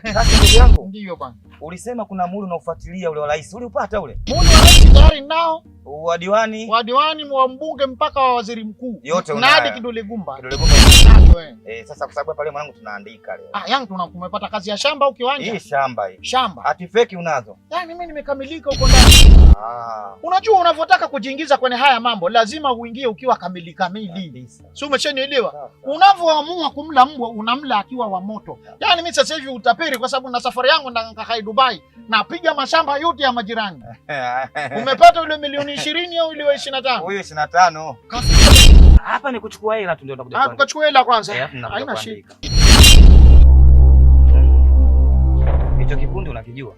Sasa ndugu yangu, Ndio bwana. Ulisema kuna muhuri unaofuatilia ule wa rais. Uliupata ule? Muhuri wa rais tayari nao, Wa diwani? Wa diwani, wa mbunge mpaka wa waziri mkuu. Yote Na hadi unayo. kidole gumba. Kidole gumba. Nacho, eh. Eh, sasa kwa sababu hapa leo mwanangu tunaandika leo. Ah, yangu tuna umepata kazi ya shamba au kiwanja? Hii shamba hii. Shamba. Hati feki unazo? Yaani mimi nimekamilika huko ndani. Ah. Unajua unavyotaka kujiingiza kwenye haya mambo lazima uingie ukiwa kamili kamili. Kabisa. Si umeshanielewa? Sawa. Unavyoamua kumla mbwa unamla akiwa wa moto. Yaani mimi sasa hivi utapeli kwa sababu na safari yangu nikakai Dubai, napiga mashamba yote ya majirani. Umepata ule milioni 20 au ile 25? Huyu 25. Kafika. Hapa ni kuchukua hela tu ndio nakuja Ah, kuandika. tukachukua hela kwanza. Eh, alafu nakuja Haina shida. kuandika. Hicho kikundi unakijua?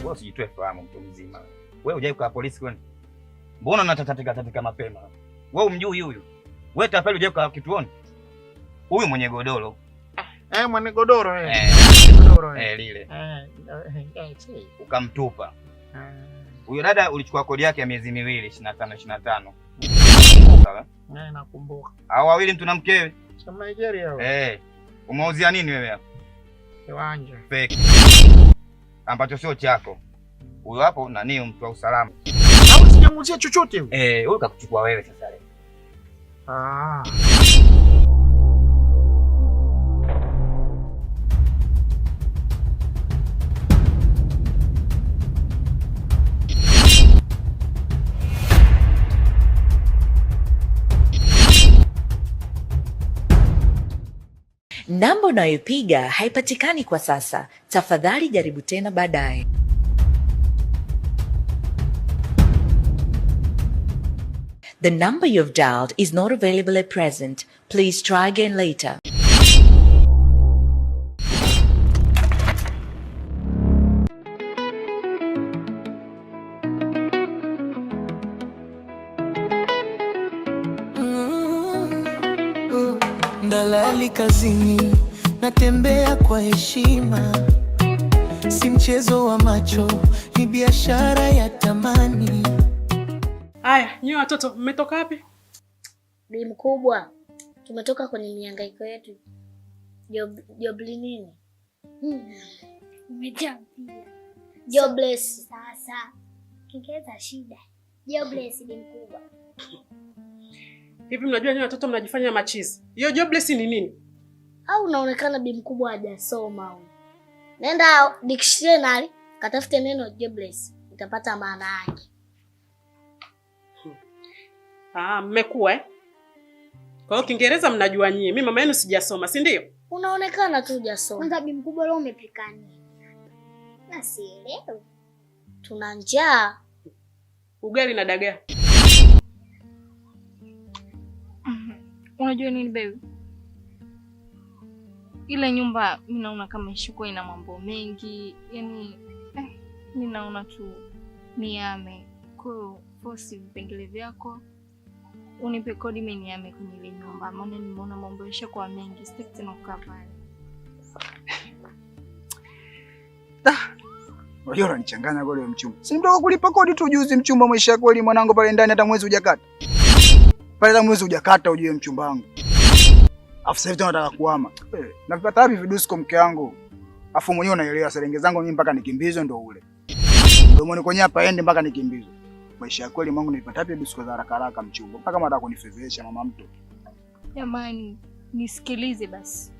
Wewe usijitoe fahamu mtu mzima. Wewe hujai kukaa polisi kwani? Mbona unatatatika tatika mapema? Wewe umjui huyu? Wewe tapeli hujai kukaa kituoni? Huyu mwenye godoro. Eh, mwenye godoro eh. Godoro eh. Lile. Si. Ukamtupa. Huyo dada ulichukua kodi yake ya miezi miwili, 25 25. Kumbuka, eh? Nakumbuka. Hao wawili mtu na mkewe. Sema Nigeria hao. Umeuzia nini wewe hapo? Kiwanja. Fake. Ambacho sio chako. Huyo hapo nani mtu wa usalama? Au sijamuuzia chochote huyo. Huyo kakuchukua wewe sasa leo. Ah. Namba unayopiga haipatikani kwa sasa. Tafadhali jaribu tena baadaye. The number you have dialed is not available at present. Please try again later. Dalali kazini, natembea kwa heshima, si mchezo wa macho, ni biashara ya thamani. Aya, nyie watoto mmetoka wapi? Bi mkubwa, tumetoka kwenye mihangaiko yetu. Jobli nini? Umejaa. Jobless. Sasa Kiingereza shida. Jobless bi mkubwa. Hivi mnajua nyie watoto mnajifanya machizi. Hiyo jobless ni nini? Au unaonekana bi mkubwa hajasoma huyu. Nenda dictionary katafute neno jobless, utapata maana yake. Ah, mmekuwa eh? Kwa hiyo Kiingereza mnajua nyie. Mimi mama yenu sijasoma, si ndio? Unaonekana tu hujasoma. Kwanza bi mkubwa leo umepika nini? Na sielewi. Tuna njaa. Ugali na dagaa. Unajua nini baby? Ile nyumba mimi naona kama ishakuwa ina mambo mengi. Yaani mimi naona tu niame. Kwa hiyo force vipengele vyako, unipe kodi mimi niame kwenye ile nyumba, maana nimeona mambo yashakuwa mengi, sitaki tena kukaa pale. Unajua unanichanganya kweli wewe mchumba. Si ndio kulipa kodi tu juzi mchumba, maisha kweli mwanangu pale ndani hata mwezi hujakata. Pale hata mwezi hujakata ujue mchumba wangu. Afu sasa hivi tena nataka kuhama. Na vipata wapi vidusko mke wangu? Afu mwenyewe unaelewa serenge zangu mimi mpaka nikimbizwe ndo ule. Ndio maana kwenye hapa ende mpaka nikimbizwe. Maisha ya kweli mwangu nilipata wapi vidusko za haraka haraka mchumba? Mpaka kama nataka kunifedhesha mama mtu. Jamani, nisikilize basi.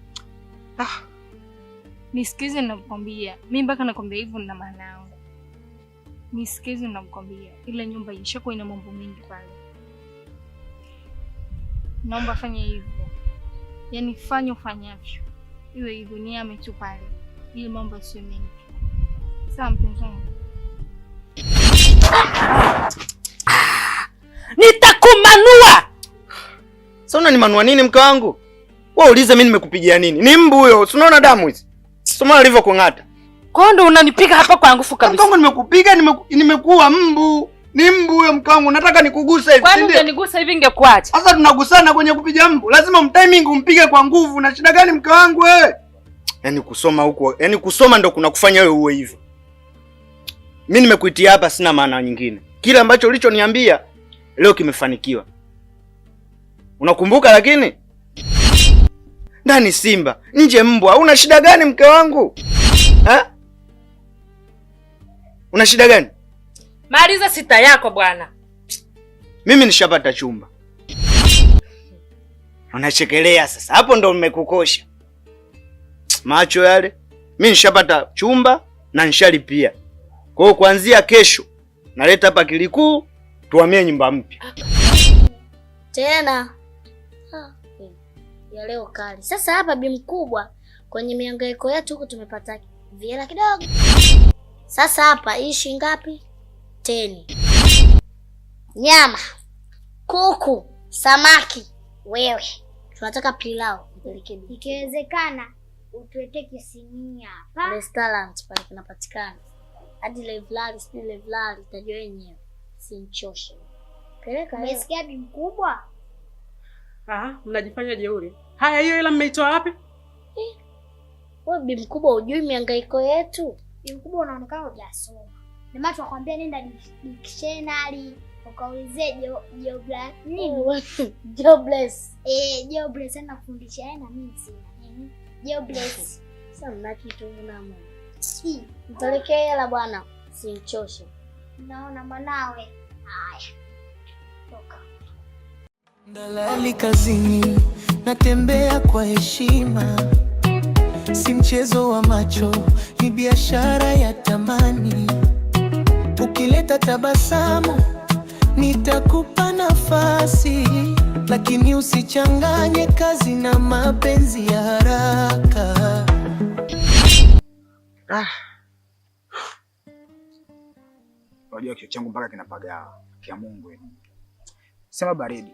Nisikilize ninakwambia. Mimi mpaka nakwambia hivyo nina maana yangu. Nisikilize ninakwambia. Ile nyumba ishakuwa ina mambo mengi pale. Naomba fanya hivyo. Yaani fanya ufanyavyo. Iwe hivyo, niame tu pale. Ili mambo yasiwe mengi. Sawa mpenzi wangu. Nitakumanua. Sasa unanimanua nini mke wangu? Wewe ulize mimi nimekupigia nini? Ni mbu huyo, si unaona damu hizi? Si unaona alivyokung'ata? Kwa hiyo ndo unanipiga hapa kwa nguvu kabisa. Mke wangu nimekupiga, nimekuwa mbu. Ni mbu huyo mke wangu, nataka nikuguse hivi, Kwani si ndio? ungenigusa hivi ingekuaje? Sasa tunagusana kwenye kupiga mbu. Lazima umtiming umpige kwa nguvu. Na shida gani mke wangu wewe? Yaani kusoma huko, yaani kusoma ndo kuna kufanya wewe uwe hivyo. Mimi nimekuitia hapa sina maana nyingine. Kile ambacho ulichoniambia leo kimefanikiwa. Unakumbuka lakini? Ndani simba, nje mbwa. Una shida gani mke wangu? Ha? Una shida gani? Maliza sita yako bwana. Mimi nishapata chumba. Unachekelea sasa. Hapo ndo nimekukosha. Macho yale. Mimi nishapata chumba na nishalipia. Kwa hiyo kuanzia kesho naleta hapa kilikuu tuhamie nyumba mpya. Tena. Ya leo kali. Sasa hapa bi mkubwa kwenye mihangaiko yetu huku tumepata viela kidogo. Sasa hapa hii shilingi ngapi? 10. Nyama, kuku, samaki, wewe. Tunataka pilau mpeleke bi. Ikiwezekana utuweke kisinia hapa. Restaurant pale kinapatikana. Hadi levlali, sijui levlali utajua wenyewe. Sinchoshe. Peleka. Umesikia bi mkubwa? Ah, mnajifanya jeuri. Haya, hiyo ila mmeitoa wapi? Wewe bi mkubwa hujui mihangaiko yetu. Bi mkubwa unaonekana hujasoma. Ndio maana tunakwambia nenda dictionary ukaulize jobless nini? Jobless. Jobless ana kufundisha yeye na mimi sina. Jobless. Sasa mna kitu mnamo. Mpelekee hela bwana, simchoshe. Naona mwanawe. Haya. Toka. Dalali kazini, natembea kwa heshima. Si mchezo wa macho, ni biashara ya thamani. Ukileta tabasamu, nitakupa nafasi. Lakini usichanganye kazi na mapenzi ya haraka. Unajua kichwa changu mpaka kinapagawa. Kia Mungu yani. Sema baridi.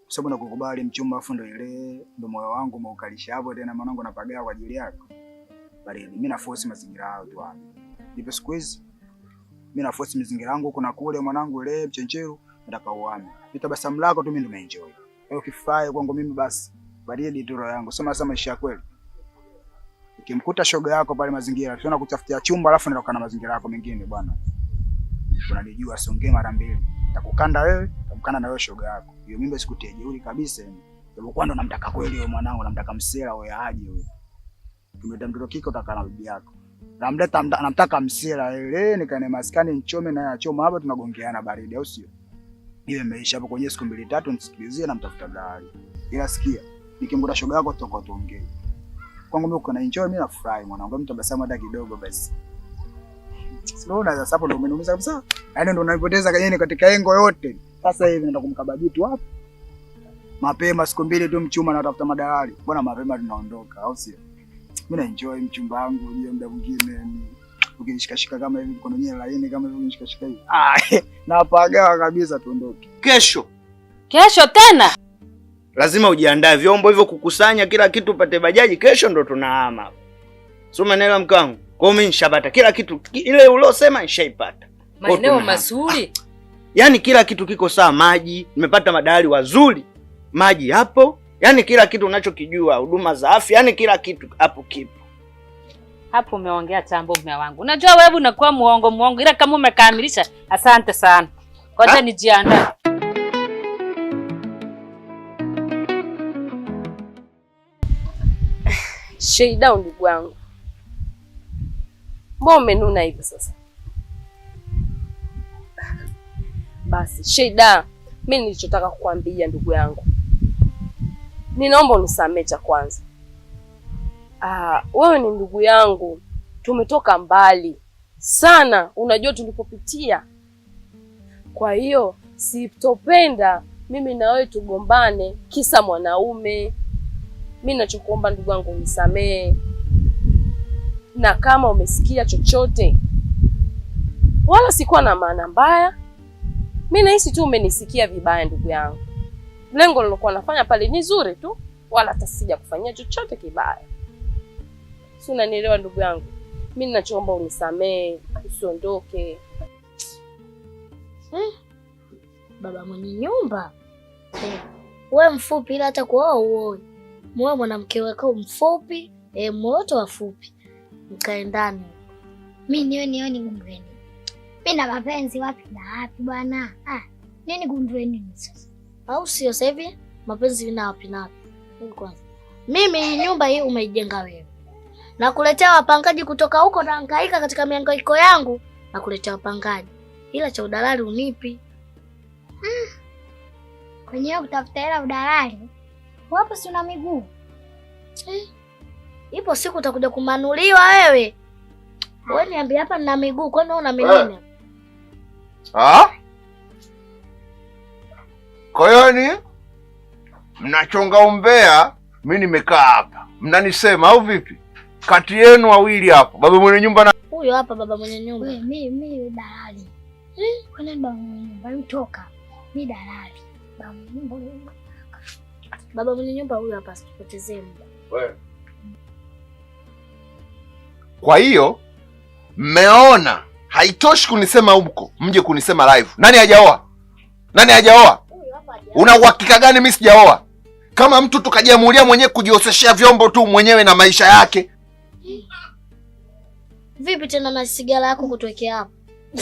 Kwa sababu nakukubali mchumba, afu ndo ile ndo moyo wangu umeukalisha hapo tena mwanangu napagawa kwa ajili yako. Baridi. Mimi na force mazingira hayo tu hapo. Nipe siku hizi. Mimi na force mazingira yangu kuna kule mwanangu ile mchenchero nataka uame. Nitabasamu lako tu mimi ndo naenjoy. Wewe ukifai kwangu mimi basi baridi tu roho yangu. Sema sasa maisha ya kweli. Ukimkuta shoga yako pale mazingira, tunaona kutafutia chumba alafu ndio kana mazingira yako mengine bwana. Unanijua siongee mara mbili. Nitakukanda wewe, nitamkanda na wewe shoga yako. Hiyo mimba sikutie jeuri kabisa yani. Japokuwa ndo namtaka kweli wewe mwanangu, namtaka msela wewe aje wewe. Tumeta mtoto kike utakaa na bibi yako. Namleta namtaka msela ile nikae maskani nchome na achoma hapa tunagongeana baridi au sio? Hiyo imeisha hapo kwenye siku 2 3 nisikilizie na mtafuta gari. Ila sikia, nikimkuta shoga yako tutakuwa tuongee. Kwangu mimi uko na enjoy, mimi nafurahi mwanangu, mimi tabasamu hata kidogo basi. Sio sasa hapo ndio umeniumiza kabisa. Yaani ndio unanipoteza kwenye katika engo yote. Sasa hivi naenda kumkaba jitu wapi? Mapema siku 2 tu mchumba na tafuta madalali. Bwana mapema tunaondoka au sio? Mimi na enjoy mchumba wangu, unajua muda mwingine ni ukinishikashika kama hivi mkono nyewe laini kama hivi ukinishikashika hivi. Ah, napagawa kabisa tuondoke. Kesho. Kesho tena? Lazima ujiandae vyombo hivyo kukusanya kila kitu upate bajaji, kesho ndo tunahama. Sio maneno mke wangu. Kwa hiyo mimi nishapata kila kitu ile ulosema nishaipata. Maeneo mazuri. Yaani kila kitu kiko sawa, maji, nimepata madalali wazuri. Maji hapo, yaani kila kitu unachokijua, huduma za afya, yaani kila kitu hapo kipo. Hapo umeongea tambo mume wangu. Unajua wewe unakuwa muongo muongo ila kama umekamilisha, asante sana. Ngoja nijiandae. Sheida ndugu wangu. Mbona umenuna hivi sasa? Basi Sheida, mimi nilichotaka kukuambia ndugu yangu, ninaomba unisamee cha kwanza. Wewe ni ndugu yangu, tumetoka mbali sana, unajua tulipopitia. Kwa hiyo sitopenda mimi na wewe tugombane kisa mwanaume. Mimi ninachokuomba ndugu yangu unisamee. Na kama umesikia chochote, wala sikuwa na maana mbaya. Mimi nahisi tu umenisikia vibaya ndugu yangu. Lengo nilokuwa nafanya pale ni zuri tu, wala hata sija kufanyia chochote kibaya. Si unanielewa ndugu yangu? Mimi ninachoomba unisamee, usiondoke. Baba mwenye nyumba. Wewe mfupi ila hata kuoa uoe. Muoe mwanamke wako mfupi, mwote wafupi. Mkae ndani. Mimi niwe gundweni. Mimi na mapenzi wapi na wapi bwana? Nini gundweni sasa? Au sio? Sasa hivi mapenzi vina wapi na wapi? Kwanza mimi nyumba hii umeijenga wewe. Nakuletea wapangaji kutoka huko na hangaika katika mihangaiko yangu, nakuletea wapangaji. Ila cha udalali unipi. Kwenye kutafuta hela udalali. Wapo si una miguu? Ipo siku utakuja kumanuliwa wewe. Wewe niambie hapa nina miguu, kwani una minene? Ah? Kwa hiyo ni mnachonga umbea, mimi nimekaa hapa. Mnanisema au vipi? Kati yenu wawili hapo, baba mwenye nyumba na huyo hapa baba mwenye nyumba. Wewe mimi dalali. Kwani baba mwenye nyumba mtoka. Mimi dalali. Baba mwenye nyumba. Baba mwenye nyumba huyo hapa, asitupotezee muda. Wewe. Kwa hiyo mmeona haitoshi kunisema huko, mje kunisema live. Nani hajaoa? Nani hajaoa? Una uhakika gani mimi sijaoa? Kama mtu tukajiamulia mwenyewe kujioseshea vyombo tu mwenyewe na maisha yake. Vipi tena na sigara yako kutuwekea hapo?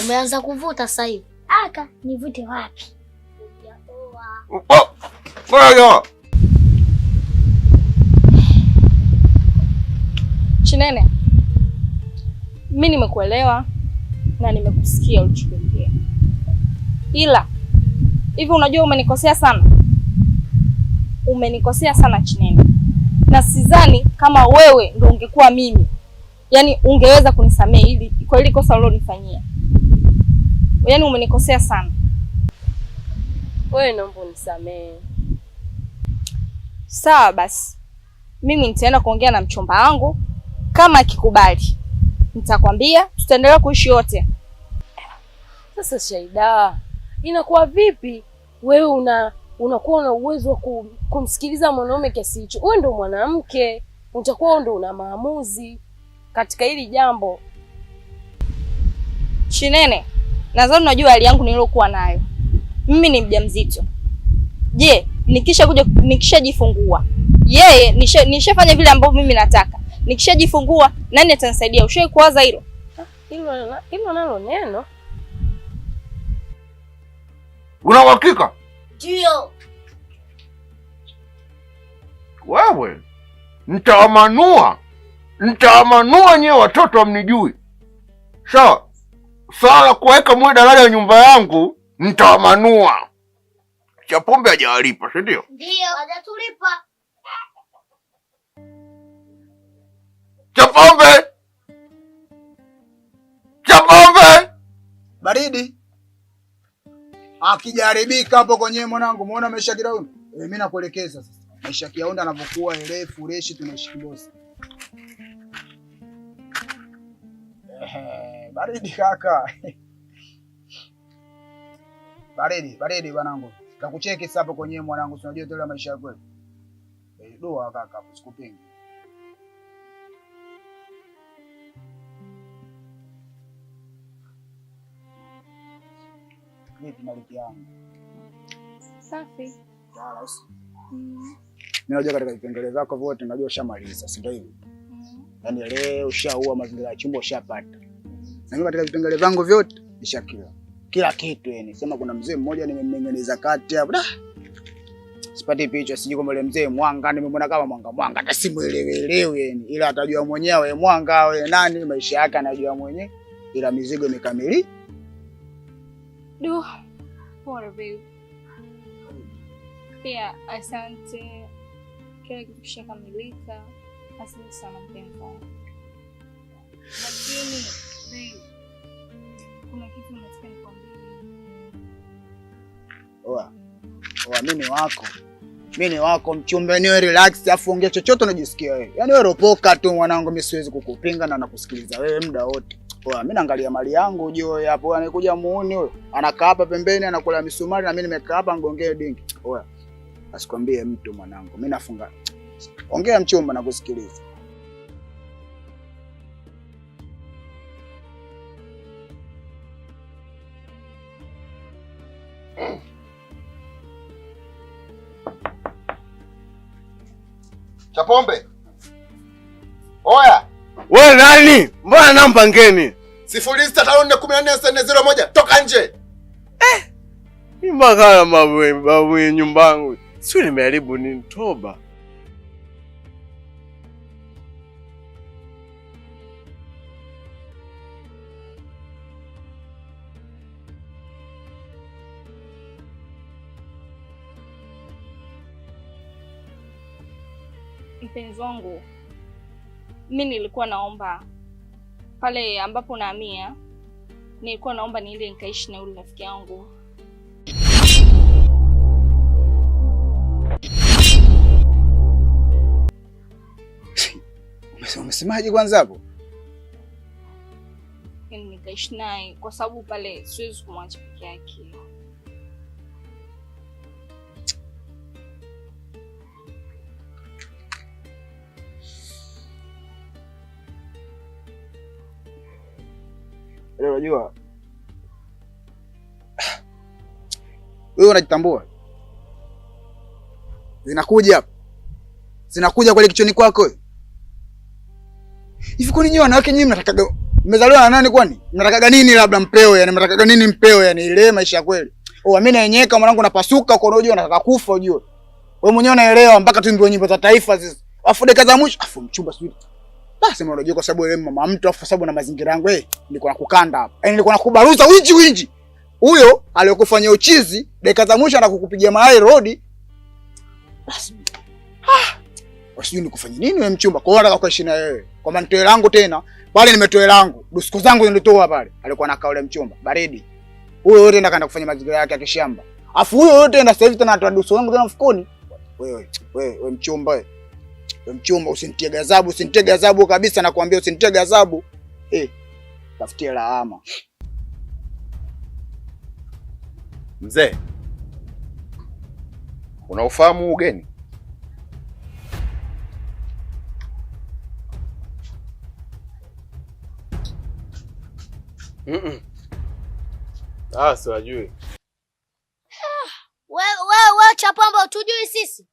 Umeanza kuvuta sasa hivi. Aka, nivute wapi? Oh! Wewe. Chinene, mimi nimekuelewa na nimekusikia ulichoongea. Ila hivi unajua umenikosea sana. Umenikosea sana Chinene. Na sidhani kama wewe ndo ungekuwa mimi, yaani ungeweza kunisamehe ili kwa ile kosa ulilonifanyia. Yaani umenikosea sana. Wewe naomba unisamehe. Sawa basi. Mimi nitaenda kuongea na mchumba wangu, kama akikubali nitakwambia, tutaendelea kuishi wote. Sasa Shaida, inakuwa vipi wewe unakuwa una uwezo wa kumsikiliza mwanaume kiasi hicho? Wewe ndio mwanamke, utakuwa ndio una maamuzi katika hili jambo. Chinene, nadhani unajua hali yangu niliyokuwa nayo. Mimi ni mjamzito. Je, nikishajifungua, yeye nishafanya vile ambavyo mimi nataka. Nikishajifungua nani atanisaidia? Ushawahi kuwaza hilo? Hilo nalo neno. Una uhakika? Ndio. Wewe nitaamanua. Nitaamanua nyewe watoto mnijui. Sawa. Sawa kuweka mwe dalali ya nyumba yangu, nitaamanua. Cha pombe hajawalipa, si ndio? Ndio, hajatulipa. Cha pombe. Cha pombe. Baridi. Akijaribika hapo kwenye mwanangu, muona maisha Kidaunda? Mimi nakuelekeza sasa. Maisha Kidaunda anapokuwa refu reshi tunaishi kibosi. Baridi kaka. Baridi, baridi bwanangu. Nitakucheki sasa hapo kwenye mwanangu, unajua tena maisha yako. Dua kaka, usikupinge. Vipi maliki yangu? Safi. Sawa. Mimi najua katika vipengele vyako vyote najua ushamaliza, si ndio hivyo? Yaani leo ushaua mazingira ya chumba ushapata. Na mimi katika vipengele vyangu vyote nishakila. Kila kitu yani. Sema kuna mzee mmoja nimemnengeneza kati hapo. Sipati picha, sijui kama yule mzee mwanga nimemwona kama mwanga mwanga, hata simuelewelewi yani. Ila atajua mwenyewe mwanga wewe nani, maisha yake anajua mwenyewe. Ila mizigo imekamili. Du, pole babe. Pia asante, kila kitu kishakamilika. Asante sana mpenzi wangu. Lakini babe, kuna kitu nataka nikwambie. Oa, oa, mimi wako. Mimi wako mchumba, niwe relax afu ongea chochote unajisikia wewe. Yaani wewe ropoka tu mwanangu, mimi siwezi kukupinga na nakusikiliza wewe muda wote. Oa, mimi naangalia mali yangu ujue hapo anakuja muuni huyo. Anakaa hapa pembeni anakula misumari na mimi nimekaa hapa ngongee dingi. Oa, asikwambie mtu mwanangu. Mimi nafunga. Ongea mchumba na kusikiliza. Chapombe. Oya. Wewe nani? Mbona namba ngeni? 06541401 toka nje. Mimi mpaka mabu nyumba yangu. Sio nimeharibu nini toba. Mpenzi wangu, mimi nilikuwa naomba pale ambapo nahamia, nilikuwa naomba niende nikaishi na yule rafiki yangu. Umesemaje kwanza hapo? Nikaishi naye kwa sababu pale siwezi kumwacha peke yake. Leo unajua wewe unajitambua. Zinakuja hapa. Zinakuja kwa kichwani kwako. Hivi kwani nyinyi wanawake nyinyi mnatakaga mmezaliwa na nani kwani? Mnatakaga nini labda mpewe yani mnatakaga nini mpewe yani ile maisha ya kweli. Oh mimi nayenyeka mwanangu napasuka uko unajua nataka kufa unajua. Wewe mwenyewe unaelewa mpaka tuimbe nyimbo za taifa sisi. Afu dakika za mwisho afu mchumba sijui. Basi mimi unajua kwa sababu wewe mama mtu afu sababu na mazingira yangu nilikuwa nakukanda hapa. Yaani nilikuwa nakubaruza winji winji. Huyo aliyokufanyia uchizi dakika za mwisho anakukupigia mayai road. Basi usijui nikufanye nini wewe mchumba. Kwa hiyo nataka kuishi na wewe. Kwa maana nitoe langu tena. Pale nimetoe langu. Dusko zangu nilitoa pale. Alikuwa anakaa yule mchumba. Baridi. Huyo yote ndo kaenda kufanya mazingira yake ya kishamba. Afu huyo yote ndo sasa hivi tena atoa dusko zangu tena mfukoni. Wewe wewe mchumba wewe. Wewe mchumba usinitie gazabu, usinitie gazabu kabisa nakwambia usinitie gazabu. Tafutie lawama. Mzee, unaufahamu ugeni? Ah, siwajui. Wewe Chapombe tujui sisi.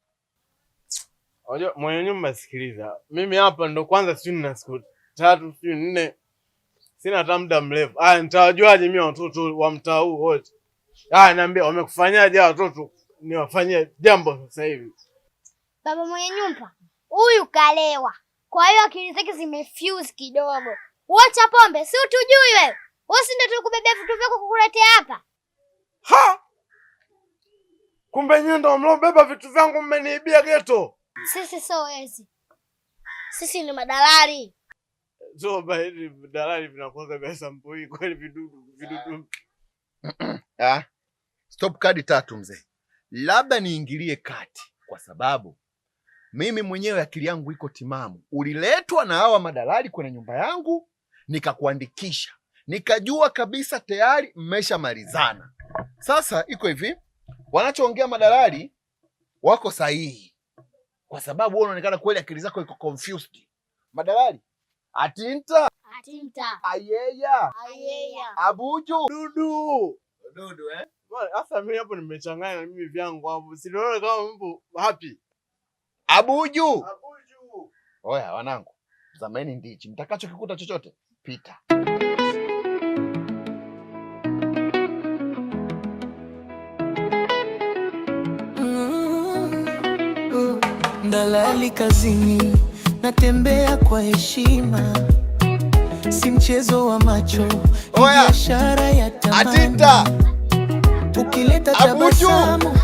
Unajua mwenye nyumba sikiliza. Mimi hapa ndo kwanza sijui nina siku 3 sijui 4. Sina hata muda mrefu. Ah, nitawajuaje mimi watoto wa mtaa huu wote? Ah, niambia wamekufanyaje watoto? Niwafanyie jambo sasa hivi. Baba mwenye nyumba, huyu kalewa. Kwa hiyo akili zake zimefuse kidogo. Wewe Chapombe, si utujui wewe. Wewe si ndio tukubebea vitu vyako kukuletea hapa? Ha! Kumbe nyinyi ndio mlobeba vitu vyangu mmeniibia ghetto. Sisi sio wezi. Sisi ni madalali. Zoba hivi dalali vinakuwa vya sampuli kweli vidudu vidudu. Ah. Stop kadi 3 mzee. Labda niingilie kati kwa sababu mimi mwenyewe akili yangu iko timamu. Uliletwa na hawa madalali kwenye nyumba yangu nikakuandikisha. Nikajua kabisa tayari mmeshamalizana. Sasa iko hivi, wanachoongea madalali wako sahihi. Kwa sababu wewe unaonekana kweli akili zako iko confused. Madalali atinta atinta ayeya ayeya abuju dudu dudu Sasa mimi hapo nimechanganya na mimi vyangu hapo. Sinaona kama mpo happy. Abuju. Abuju. Oya wanangu, zamani ndichi mtakachokikuta chochote pita. Dalali kazini, natembea kwa heshima, si mchezo wa macho, ni biashara ya thamani. Atita. Ukileta tabasamu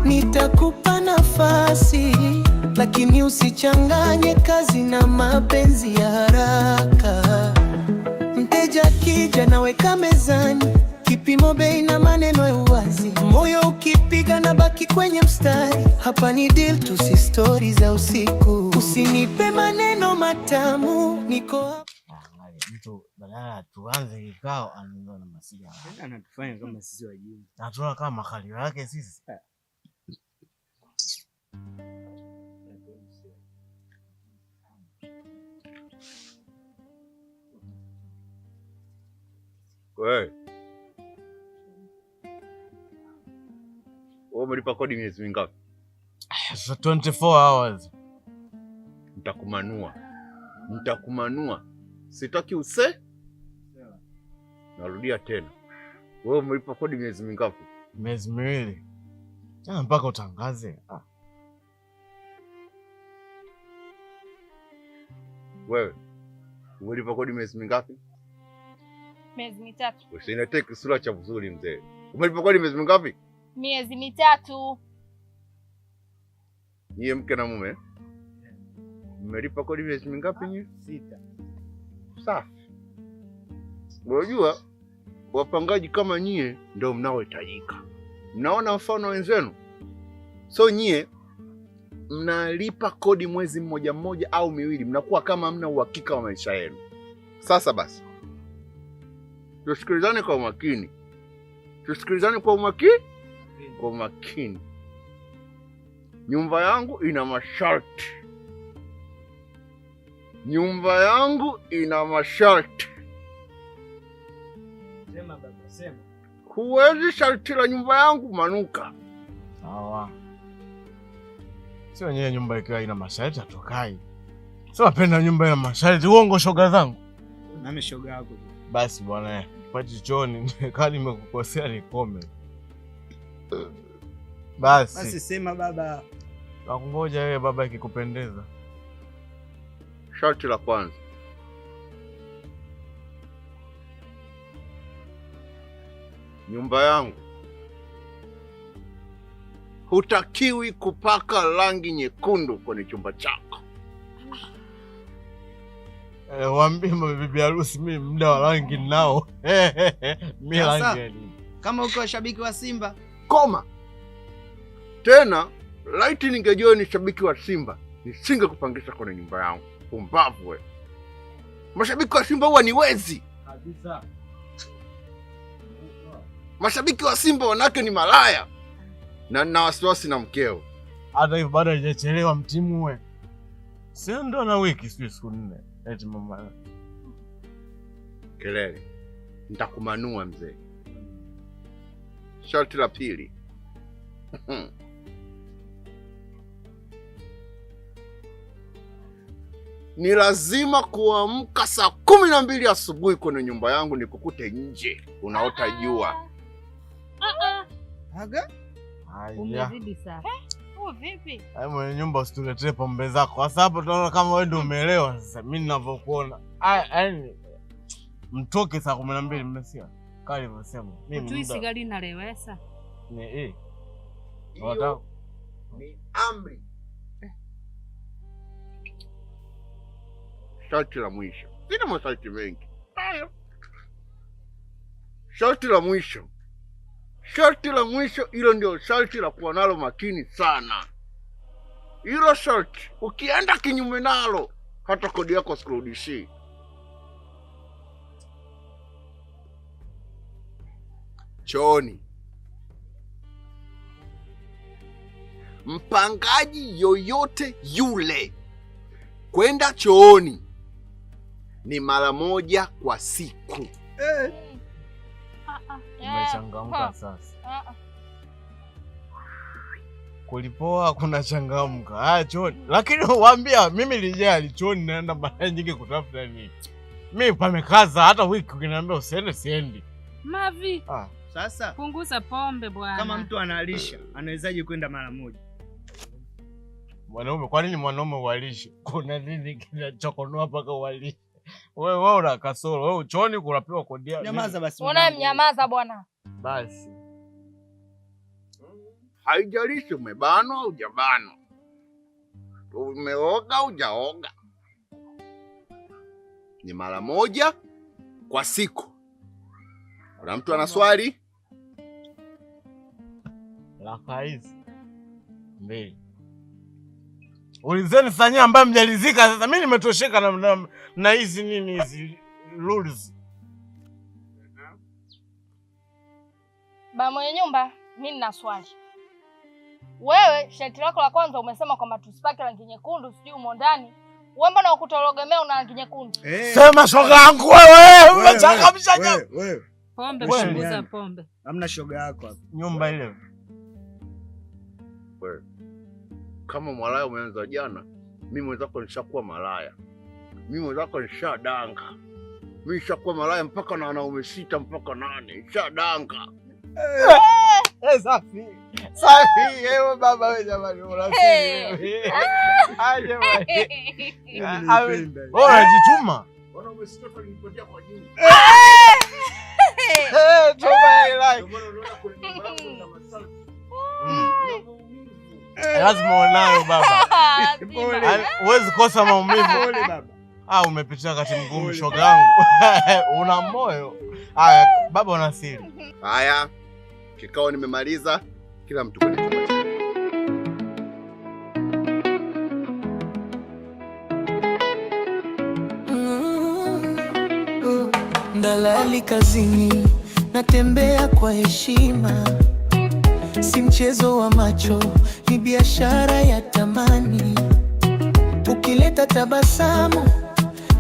nitakupa nafasi, lakini usichanganye kazi na mapenzi ya haraka. Mteja akija naweka mezani, kipimo bei na maneno ya uwazi. Moyo ukipiga na baki kwenye mstari. Hapa ni deal tu, si story za usiku. Usinipe maneno matamu, niko hapa. Mtu badala tuanze kikao anaanza na masiha. Anatufanya kama sisi wajinga. Anatuona kama makalio yake sisi. Wewe. Wewe umelipa kodi miezi mingapi? 24 hours. Nitakumanua. Nitakumanua. Sitaki use. Narudia tena. Wewe umelipa kodi miezi mingapi? Miezi miwili. Mpaka utangaze. Wewe umelipa kodi miezi mingapi? Miezi mitatu. Usiniletee kisura cha mzuri mzee. Umelipa kodi miezi mingapi? Miezi mitatu. Nyie mke na mume mmelipa kodi miezi mingapi nyie? 6. Safi. Unajua wapangaji kama nyie ndio mnaohitajika. Mnaona mfano wenzenu? So nyie mnalipa kodi mwezi mmoja mmoja au miwili, mnakuwa kama hamna uhakika wa maisha yenu. Sasa basi, tusikilizane kwa umakini. Tusikilizane kwa umakini? Kwa umakini. Nyumba yangu ina masharti. Nyumba yangu ina masharti. Sema baba, sema. Huwezi sharti la nyumba yangu manuka. Sawa. Sio nyewe nyumba ikiwa ina masharti hatukai. Sio napenda nyumba ina masharti. Uongo shoga zangu. Nami shoga yako. Basi bwana, pati chooni kama nimekukosea nikome. Basi. Basi sema baba. Nakungoja wewe baba ikikupendeza. Sharti la kwanza. Nyumba yangu hutakiwi kupaka rangi nyekundu kwenye chumba chako. Waambie bibi harusi mimi muda wa rangi nao. Mimi rangi. Kama uko shabiki wa Simba, koma. Tena laiti ningejua ni shabiki wa Simba, nisingekupangisha kwenye nyumba yangu. Pumbavu wewe. Mashabiki wa Simba huwa ni wezi. Kabisa. Mashabiki wa Simba wanawake ni malaya. Na nina wasiwasi na mkeo. Hata hivyo bado hajachelewa mtimu we. Sio ndo na wiki sio siku 4. Eti mama. Kelele. Nitakumanua mzee. Sharti la pili. Ni lazima kuamka saa 12 asubuhi kwenye nyumba yangu nikukute nje unaota jua. Aga? Umezidi sana. Huo vipi? Ai mwenye nyumba usituletee pombe zako. Sasa hapo tunaona kama wewe ndio umeelewa sasa mimi ninavyokuona. Ai mtoke saa 12 mmesikia? Kama nilivyosema. Mimi tu sigari nalewesa. Ni Hiyo ni amri. Sharti la mwisho. Sina masharti mengi. Hayo. Sharti la mwisho. Sharti la mwisho hilo ndio sharti la kuwa nalo makini sana. Hilo sharti ukienda kinyume nalo hata kodi yako sikurudishii. Chooni. Mpangaji yoyote yule kwenda chooni ni mara moja kwa siku. Umechangamka sasa. Kulipoa kuna changamka. Chooni. Lakini waambia mimi lijali chooni naenda mara nyingi kutafuta nini. Mimi pamekaza hata wiki ukiniambia usiende siendi. Mavi. Sasa punguza pombe bwana. Kama mtu analisha, anawezaje kwenda mara moja? Mwanaume, kwa nini mwanaume ualishe? Kuna nini kinachokonoa mpaka ualishe? Wewe una kasoro. Wewe chooni kunapewa kodi. Nyamaza basi. Una mnyamaza bwana. Basi. Haijalishi umebanwa au hujabanwa. Umeoga au hujaoga. Ni mara moja kwa siku. Kuna mtu ana swali? Laka hizi mbili. Ulizeni sanya ambaye mjalizika sasa. Mimi nimetosheka na hizi nini hizi rules. Ba mwenye nyumba, mimi nina swali. Wewe sharti lako la kwanza umesema kwamba tusipake rangi nyekundu sijui umo ndani. Wewe mbona ukutologemea una rangi nyekundu? Sema shoga yangu wewe, umechangamsha jamaa. Wewe. Pombe punguza pombe. Hamna shoga yako hapa. Nyumba ile. Wewe. Kama malaya umeanza jana, mimi mwenzako nishakuwa malaya. Mimi mwenzako nishadanga. Mimi nishakuwa malaya mpaka na wanaume 6 mpaka 8, nishadanga. Safi. Safi, ewe baba wewe jamani, unasiri. Ah jamani. Wewe unajituma. Bwana umesitoka ulinipotea kwa juu. Toma like. Lazima unayo baba. Huwezi kosa maumivu. Pole baba. Ah, umepitia wakati mgumu shoga yangu. Una moyo. Haya, baba una siri. Haya. Kikao nimemaliza. Kila mtu kwenye chumba chake. Dalali kazini, natembea kwa heshima. Si mchezo wa macho, ni biashara ya thamani. Ukileta tabasamu,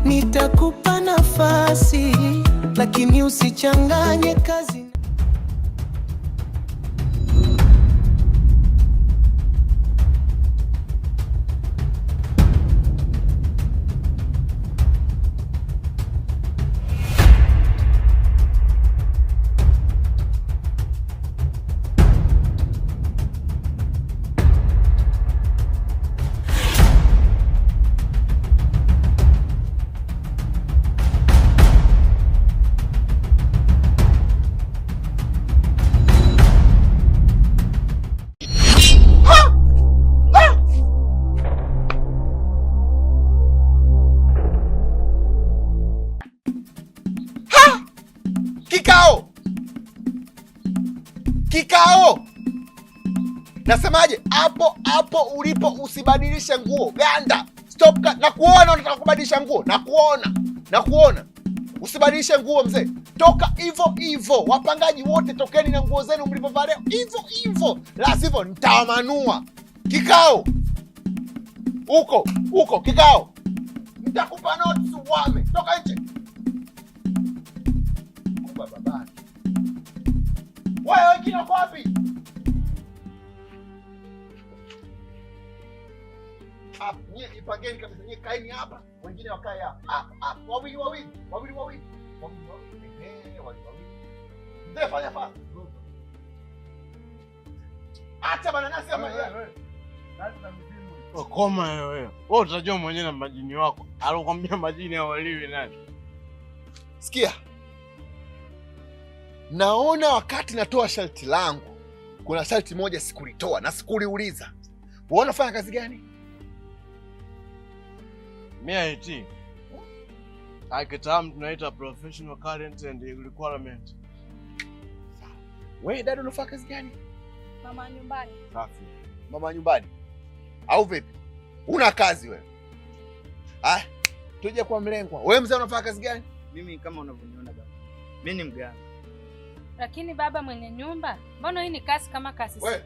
nitakupa nafasi, lakini usichanganye kazi. Kikao. Nasemaje? Hapo hapo ulipo usibadilishe nguo. Ganda. Stop. Na kuona unataka kubadilisha nguo. Na kuona. Na kuona. Usibadilishe nguo mzee. Toka hivyo hivyo. Wapangaji wote tokeni na nguo zenu mlipovaa leo. Hivyo hivyo. La sivyo nitawamanua. Kikao. Huko, huko kikao. Nitakupa notes uame. Toka nje. Kubwa babake. Wewe wengine wako wapi? Hapa, nyie ipangeni kabisa, nyie kaeni hapa, wengine wakae hapa. Hapa, hapa, wawili wawili, wawili wawili. Wawili wawili. Wawili wawili. Mzee fanya fast. Acha mananasi hapa. Koma wewe. Wewe utajua mwenyewe na majini wako. Alikwambia majini hawaliwi nani? Sikia. Naona wakati natoa sharti langu, kuna sharti moja sikulitoa na sikuliuliza. Wewe unafanya kazi gani? Mimi IT. Akitamu tunaita professional current and requirement. Wewe dada unafanya kazi gani? Mama nyumbani. Safi. Mama nyumbani. Au vipi? Una kazi wewe? Ah, tuje kwa mlengwa. Wewe mzee unafanya kazi gani? Mimi kama unavyoniona baba. Mimi ni mganga. Lakini baba mwenye nyumba, mbona hii ni kasi kama kasi? Wewe,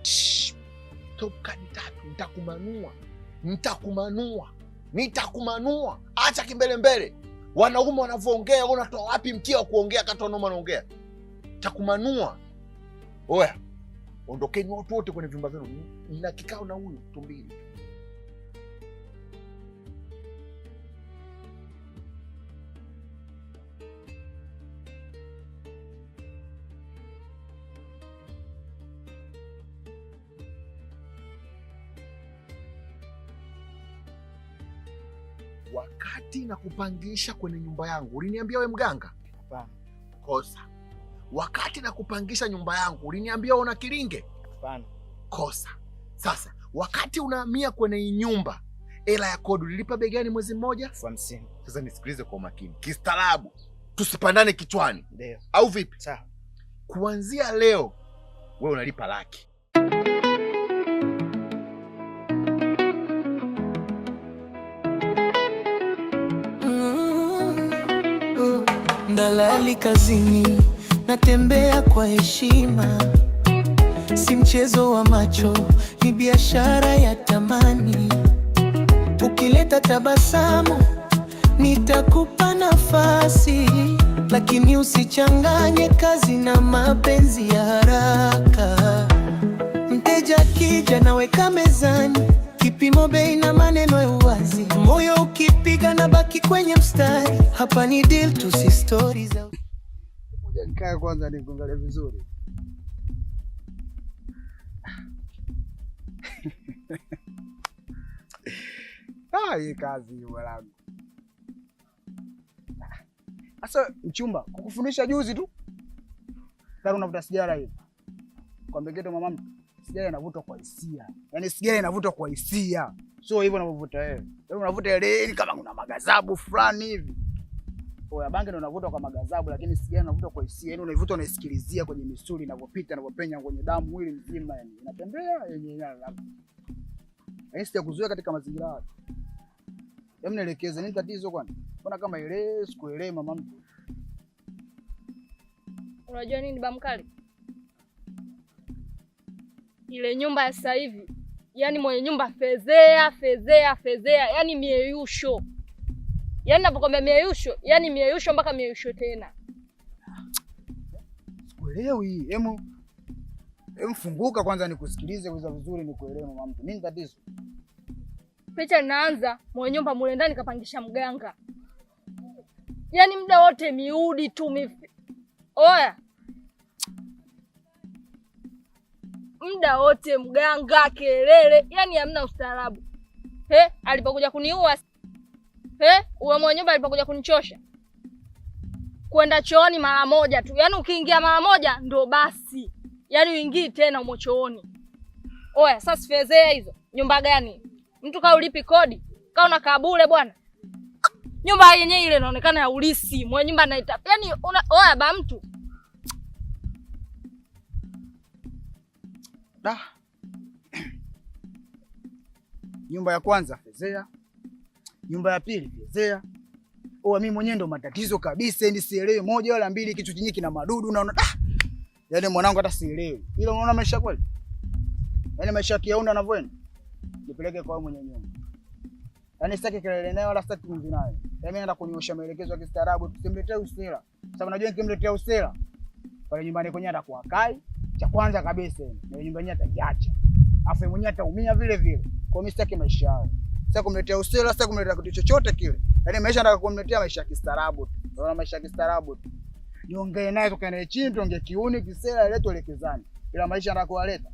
top card 3, nitakumanua. Nitakumanua. Nitakumanua. Acha kimbele mbele. Wanaume wanavyoongea, wewe unatoa wapi mkia wa kuongea kati wanaume wanaongea? Nitakumanua. Oya. Ondokeni watu wote kwenye vyumba vyenu. Nina kikao na huyu tumbili. Wakati na kupangisha kwenye nyumba yangu, uliniambia we mganga? Hapana. Kosa. Wakati na kupangisha nyumba yangu, uliniambia una kilinge? Hapana. Kosa. Sasa, wakati unahamia kwenye nyumba, hela ya kodi ulilipa bei gani mwezi mmoja? 50. Sasa nisikilize kwa umakini. Kistaarabu. Tusipandane kichwani. Ndio. Au vipi? Sawa. Kuanzia leo wewe unalipa laki. Dalali kazini, natembea kwa heshima. Si mchezo wa macho, ni biashara ya thamani. Ukileta tabasamu, nitakupa nafasi, lakini usichanganye kazi na mapenzi ya haraka. Mteja akija naweka mezani, kipimo bei na maneno ya uwazi. Moyo ukipiga na baki kwenye mstari. Hapa ni deal tu, si stories. Ngoja nikae kwanza nikuangalie vizuri. Ah, hii kazi mwanangu. Sasa mchumba, kukufundisha juzi tu. Sasa unavuta sigara hivi. Kwa mbegeto mama mtu, sigara inavutwa kwa hisia. Yaani sigara inavutwa kwa hisia. Sio hivyo unavyovuta wewe. Wewe unavuta ile kama kuna magazabu fulani hivi. Oya bangi ndio unavuta kwa magazabu, lakini sigara inavutwa kwa hisia. Yaani unaivuta unaisikilizia kwenye misuli inavyopita, inavyopenya kwenye damu mwili mzima yani. Inatembea yenyewe. Yaani sijakuzoea katika mazingira hayo. Hebu nielekeze nini tatizo kwani? Mbona kama ile sikuelewi mama mtu. Unajua nini Bamkali? Ile nyumba ya sasa hivi, yani mwenye nyumba fezea, fezea, fezea, yani mieyusho. Yaani napokuambia mieyusho, yani mieyusho mpaka mieyusho tena. Sikuelewi. Hemu funguka kwanza nikusikilize kwanza vizuri nikuelewe mama mtu. Nini tatizo? Picha inaanza mwenye nyumba mule ndani kapangisha mganga. Yaani muda wote miudi tu Oya. Muda wote mganga kelele, yani hamna ustaarabu. Alipokuja kuniua. Uwe mwenye nyumba alipokuja kunichosha. Kwenda chooni mara moja tu. Yaani ukiingia mara moja ndo basi. Yaani uingii tena umo chooni. Oya, sasa fezea hizo. Nyumba gani? Mtu kaa ulipi kodi? Kaa unakaa bure bwana. Nyumba yenyewe ile inaonekana ya ulisi. Mwenye nyumba anaita. Yaani oya ba mtu. Da. Nyumba ya kwanza fezea. Nyumba ya pili fezea. Oa mimi mwenyewe ndo matatizo kabisa, ni sielewi moja wala mbili, kitu chenyewe kina madudu naona. Yaani mwanangu hata sielewi. Ila unaona maisha kweli? Yaani maisha kiaunda anavyoenda. Nipeleke kwa mwenye nyumba. Yaani sitaki kelele naye wala sitaki kumvi naye. Yaani mimi naenda kunyoosha maelekezo ya kistaarabu, tusimletee usela. Sababu najua nikimletea usela pale nyumbani kwenye atakuwa kai. Cha kwanza kabisa na nyumba yenyewe ataiacha. Afu mwenyewe ataumia vile vile. Kwa mimi sitaki maisha hayo. Sitaki kumletea usela, sitaki kumletea kitu chochote kile. Yaani maisha nataka kumletea maisha ya kistaarabu tu. Unaona maisha ya kistaarabu tu. Niongee naye tukae naye chini, tuongee kiuni, kisela ile tuelekezane. Ila maisha nataka kuwaleta.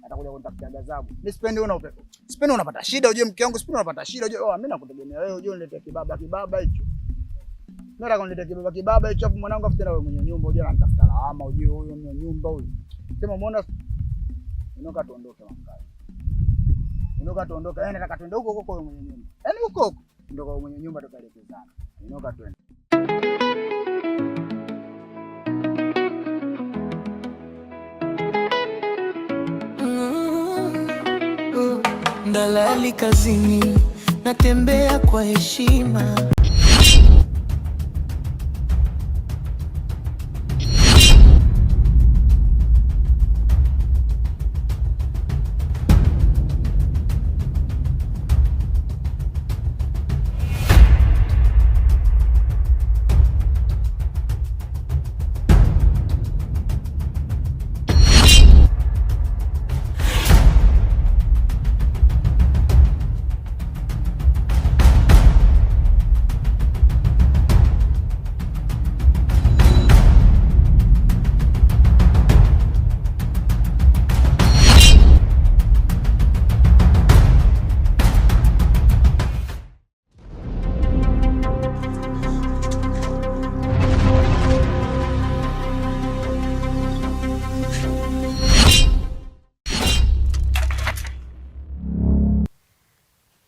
Atakuja kunitafutia adhabu. Mimi sipendi una upepo. Sipendi unapata shida ujue mke wangu, sipendi unapata shida ujue. Oh, mimi nakutegemea wewe ujue uniletee kibaba kibaba hicho. Mimi nataka uniletee kibaba kibaba hicho afu mwanangu afu tena wewe mwenye nyumba ujue ananitafuta lawama ujue huyo mwenye nyumba huyo. Sema umeona Inuka tuondoke mwanangu. Inuka tuondoke. Yaani nataka tuende huko huko kwa mwenye nyumba. Yaani huko huko ndio kwa mwenye nyumba tukaelekezana. Inuka tuende. Dalali kazini, natembea kwa heshima.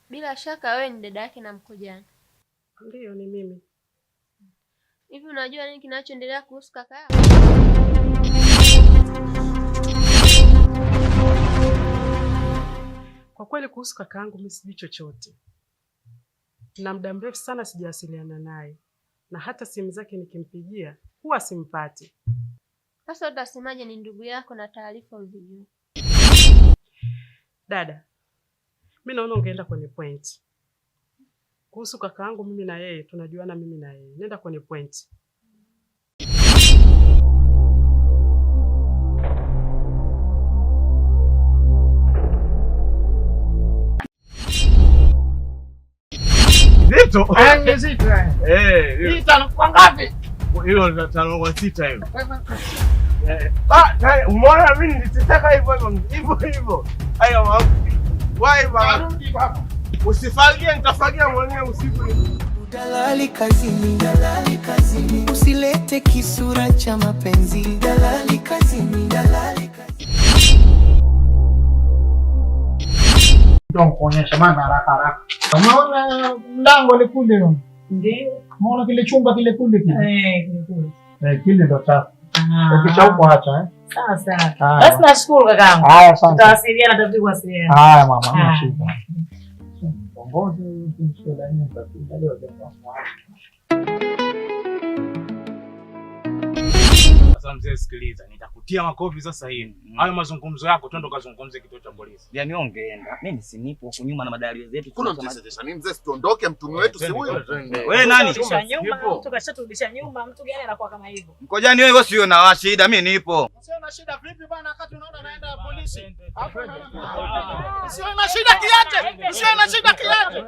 Bila shaka wewe ni dada yake na Mkojani. Ndiyo, ni mimi. Hivi unajua nini kinachoendelea kuhusu kaka yako? Kwa kweli kuhusu kaka yangu mimi sijui chochote. Na muda mrefu sana sijawasiliana naye. Na hata simu zake nikimpigia huwa simpati. Sasa utasemaje ni ndugu yako na taarifa uzijue? Dada, mimi naona ungeenda kwenye point. Kuhusu kakaangu mimi na yeye tunajuana mimi na yeye. Nenda kwenye point. Zito. Zito. Eh, hii tano kwa ngapi? Hilo tano kwa sita hilo. Ah, umeona mimi nilitaka hivyo hivyo hivyo hivyo. Hayo mambo. Wai baba. Narudi baba. Usifagie, nitafagia mwenyewe usiku. Dalali kazini, dalali kazini, usilete kisura cha mapenzi. Dalali kazini, dalali kazini. Ndio nikuonyesha maana haraka haraka. Umeona mlango ile kule? Ndio. Umeona kile chumba kile kule kile? Eh, kile kule. Eh, kile ndo chafu. Ukisha acha eh. Sawa sawa. Basi nashukuru kakaangu. Haya, asante. Tutawasiliana, tutazidi kuwasiliana. Haya mama, hamna shida. Mtongozi kimshela nyumba leo jamaa. Sasa mzee, sikiliza, nitakutia makofi sasa hivi. Hayo mazungumzo yako twende ukazungumze kituo cha polisi. Yaani wewe ungeenda. Mimi si nipo huku nyuma na madalio zetu. Kuna mtesha nini mzee, tuondoke mtumi wetu si huyo. Wewe nani? Mtu kashaturudisha nyuma, mtu gani anakuwa kama hivyo? Mkojani wewe sio na shida, mimi nipo. Sio na shida vipi bana wakati unaona naenda polisi? Sio na shida kiache. Sio na shida kiache.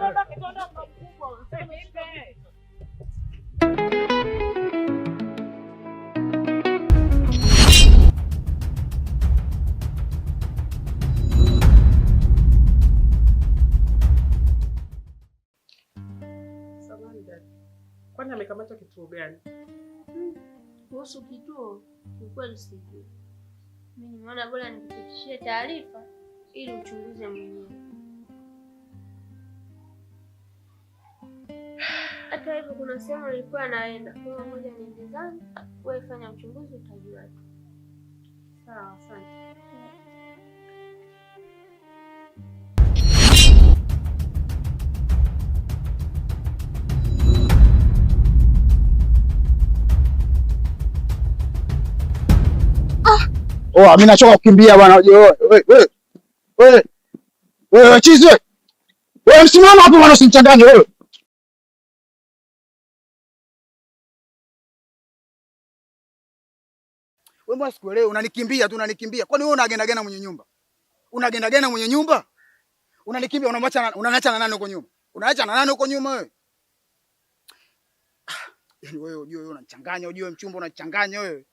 Kwani amekamatwa kituo gani? Kuhusu kituo, kiukweli sijui. Mimi nimeona bora nikufikishie taarifa ili uchunguze mwenyewe. Hata hivyo kuna sehemu nilikuwa naenda. Kwa hiyo ngoja niende zangu, wewe fanya uchunguzi utajua tu. Sawa, asante. Oh, mimi nachoka kukimbia bwana. Wewe wewe. Wewe. Wewe chizi wewe. Wewe msimama hapo bwana, usinichanganye wewe. Wewe mbona sikuelewi, unanikimbia tu unanikimbia. Kwani wewe unagenda gena mwenye nyumba? Unagenda gena mwenye nyumba? Unanikimbia, unamwacha unaniacha na nani huko nyuma? Unaacha na nani huko nyuma wewe? Yaani wewe unajua wewe unanichanganya, unajua mchumba unanichanganya wewe.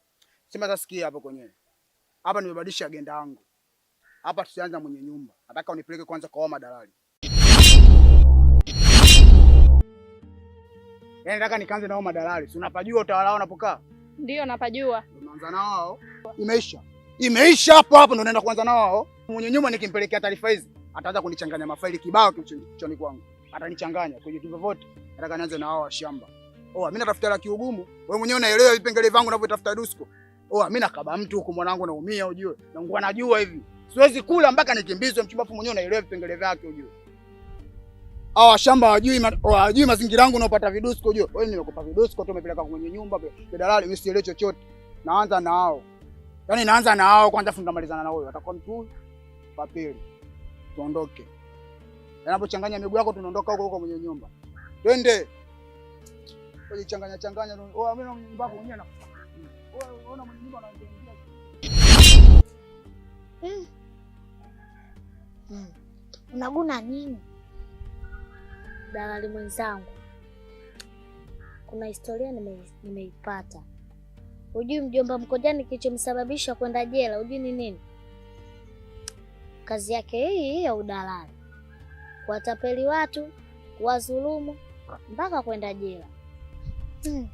Sema sasa sikia hapo kwenyewe. Hapa nimebadilisha agenda yangu. Hapa tusianza mwenye nyumba. Nataka unipeleke kwanza kwa madalali. Yaani nataka nikaanze nao madalali. Si unapajua utawala wao unapokaa? Ndio napajua. Unaanza nao hao. Imeisha. Imeisha hapo hapo ndo naenda kuanza nao hao. Mwenye nyumba nikimpelekea taarifa hizi, ataanza kunichanganya mafaili kibao kichwani kwangu. Atanichanganya kwenye vitu vyote. Nataka nianze na hao wa shamba. Oh, mimi natafuta la kiugumu. Wewe mwenyewe unaelewa vipengele vangu ninavyotafuta dusko. Oh, mimi nakaba mtu huku mwanangu naumia ujue. Na nguo najua hivi. Siwezi kula mpaka nikimbizwe mchumbafu mwenyewe unaelewa vipengele vyake ujue. Hawa shamba hawajui mazingira yangu naopata vidusko ujue. Wewe nimekupa vidusko tu umepeleka kwenye nyumba dalali mimi sielewi chochote. Naanza na hao. Yaani naanza na hao kwanza afu ndamalizana na huyo. Atakuwa mtu huyu wa pili. Tuondoke. Yanapochanganya miguu yako tunaondoka huko huko mwenye nyumba. Twende. Ujichanganya changanya. Oh, mimi na mwenye nyumba yako mwenyewe na. Wewe unaona mwenye nyumba anaingia. Unaguna nini? Dalali mwenzangu, kuna historia nimeipata. Hujui mjomba Mkojani kilichomsababisha kwenda jela, hujui ni nini? Kazi yake hii ya udalali, kuwatapeli watu, kuwadhulumu mpaka kwenda jela. Mimi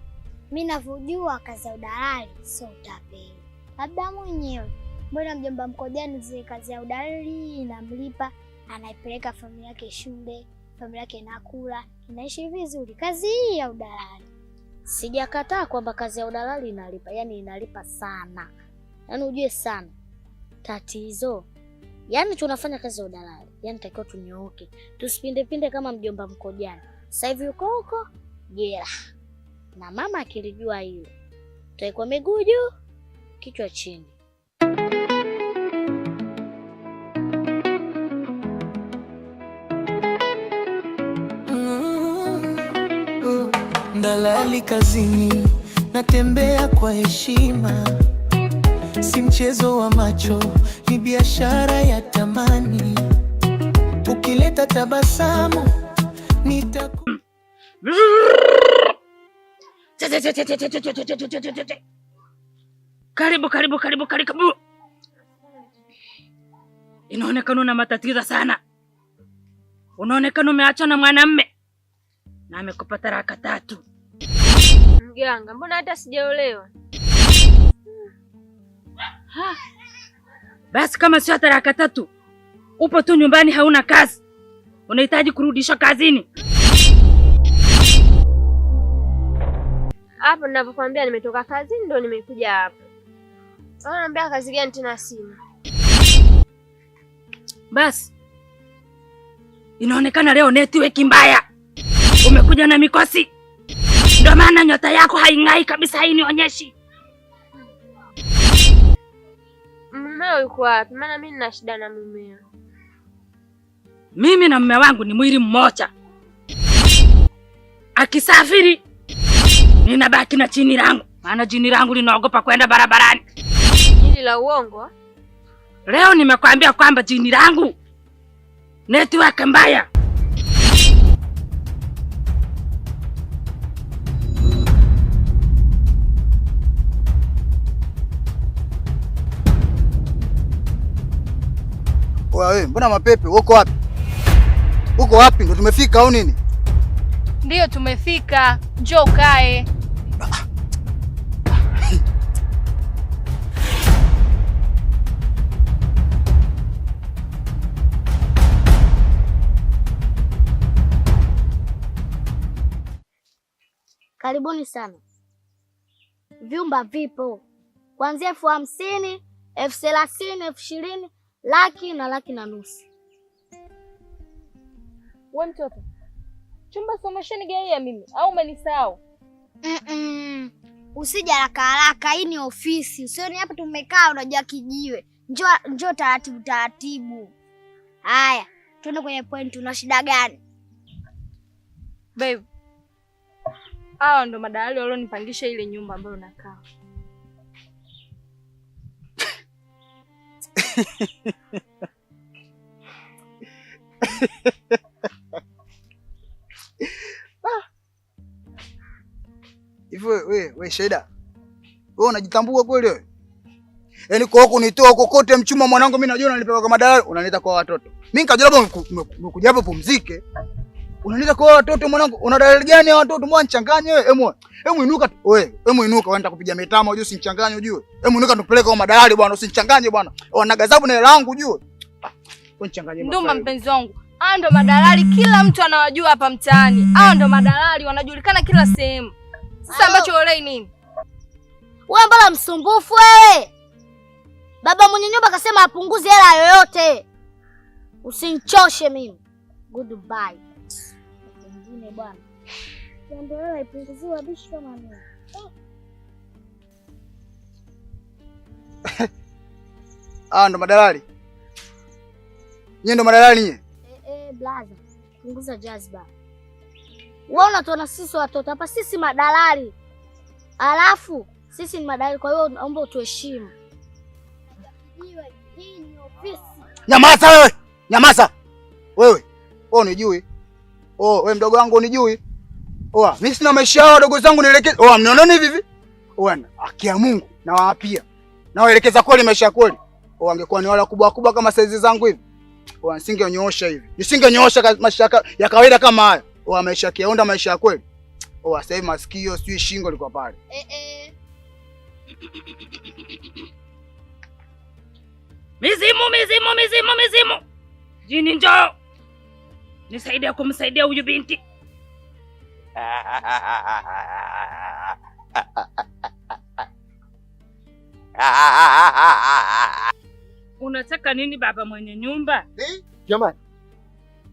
ninavyojua kazi ya udalali sio utapeli. Labda mwenyewe. Mbona mjomba Mkojani zile kazi ya udalali inamlipa, anaipeleka familia yake shule, familia yake inakula, inaishi vizuri. Kazi hii ya udalali. Sijakataa kwamba kazi ya udalali inalipa, yani inalipa sana. Yaani ujue sana. Tatizo, yaani tunafanya kazi ya udalali, yaani takiwa tunyooke, tusipinde pinde kama mjomba Mkojani. Sasa hivi yuko huko jela. Na mama akilijua hilo, tutaikuwa miguu juu, kichwa chini. Dalali kazini, natembea kwa heshima. Si mchezo wa macho, ni biashara ya thamani. Ukileta tabasamu, nitaku Karibu karibu karibu karibu. Inaonekana una matatizo sana. Unaonekana umeachwa na mwanamme na amekupa talaka 3. Mganga, mbona hata sijaolewa? Basi kama sio talaka 3, upo tu nyumbani hauna kazi. Unahitaji kurudishwa kazini. Hapo ninavyokuambia nimetoka kazini ndo nimekuja hapa. Unaniambia kazi gani tena sina? Basi inaonekana leo network mbaya. Umekuja na mikosi. Ndio maana nyota yako haing'ai kabisa, hainionyeshi. Mumeo yuko wapi? Maana mimi nina shida na mumeo. Mimi na mume wangu ni mwili mmoja. Akisafiri ninabaki na jini langu, maana jini langu linaogopa kwenda barabarani. Jini la uongo? Leo nimekwambia kwamba jini langu network mbaya. Wewe, mbona mapepe? Uko wapi? Uko wapi? Ndio tumefika au nini? Ndio tumefika. Njoo kae. Karibuni sana. Vyumba vipo kuanzia 50,000, 30,000, 20,000, 100,000 na 150,000. Wewe mtoto, chumba someshanigaia mimi au umenisahau? Usije haraka haraka, hii ni ofisi. Usioni hapa tumekaa unajua kijiwe. Njoo taratibu taratibu. Haya, twende kwenye point, una shida gani? Babe, hawa ndo madalali walionipangisha ile nyumba ambayo nakaa. Hivi wewe Sheda, wewe unajitambua kweli wewe? Yaani kwa huko nitoa kokote mchuma mwanangu, mimi najua unanipeleka kwa madalali, unanileta kwa watoto. Mimi nikajua labda umekuja hapo pumzike. Unanileta kwa watoto mwanangu, una dalali gani ya watoto? Mbona nichanganye wewe? Hemu inuka wewe, hemu inuka, wewe nitakupiga mitama ujue, usinichanganye ujue. Hemu inuka nikupeleke kwa madalali bwana, usinichanganye bwana. Wana gazabu na hela yangu ujue. Unichanganye. Ndumba mpenzi wangu, hao ndo madalali, kila mtu anawajua hapa mtaani. Hao ndo madalali wanajulikana kila sehemu. Sasa ambacho olei nini? Wewe mbona msumbufu wewe? Baba mwenye nyumba akasema apunguze hela yoyote. Usinichoshe mimi. Goodbye. Mwingine bwana. Ndio hela ipunguziwe bishi kama mimi. Ah, ndo madalali. Nyie ndo madalali nyie? Blaza, punguza jazba. Wewe unatuona sisi watoto hapa, sisi madalali. Alafu sisi ni madalali, kwa hiyo naomba utuheshimu. Hii ni ofisi. Nyamaza wewe. Nyamaza. Wewe, wewe unijui? Oh, wewe mdogo wangu unijui? Oa, mimi sina maisha yao wadogo zangu nielekeze. Oa, mnaona hivi hivi? Oa, haki ya Mungu nawaapia. Nawaelekeza kweli maisha kweli. Oa, angekuwa ni wale kubwa kubwa kama saizi zangu hivi. Oa, nisingenyoosha hivi. Nisingenyoosha maisha ya kawaida kama haya. Oa, maisha kiaonda maisha ya kweli. Oa, sasa hivi masikio sijui shingo liko pale. Mizimu, mizimu, mizimu, mizimu. Jini njoo. Nisaidie kumsaidia huyu binti. Unataka nini baba mwenye nyumba? Jamani.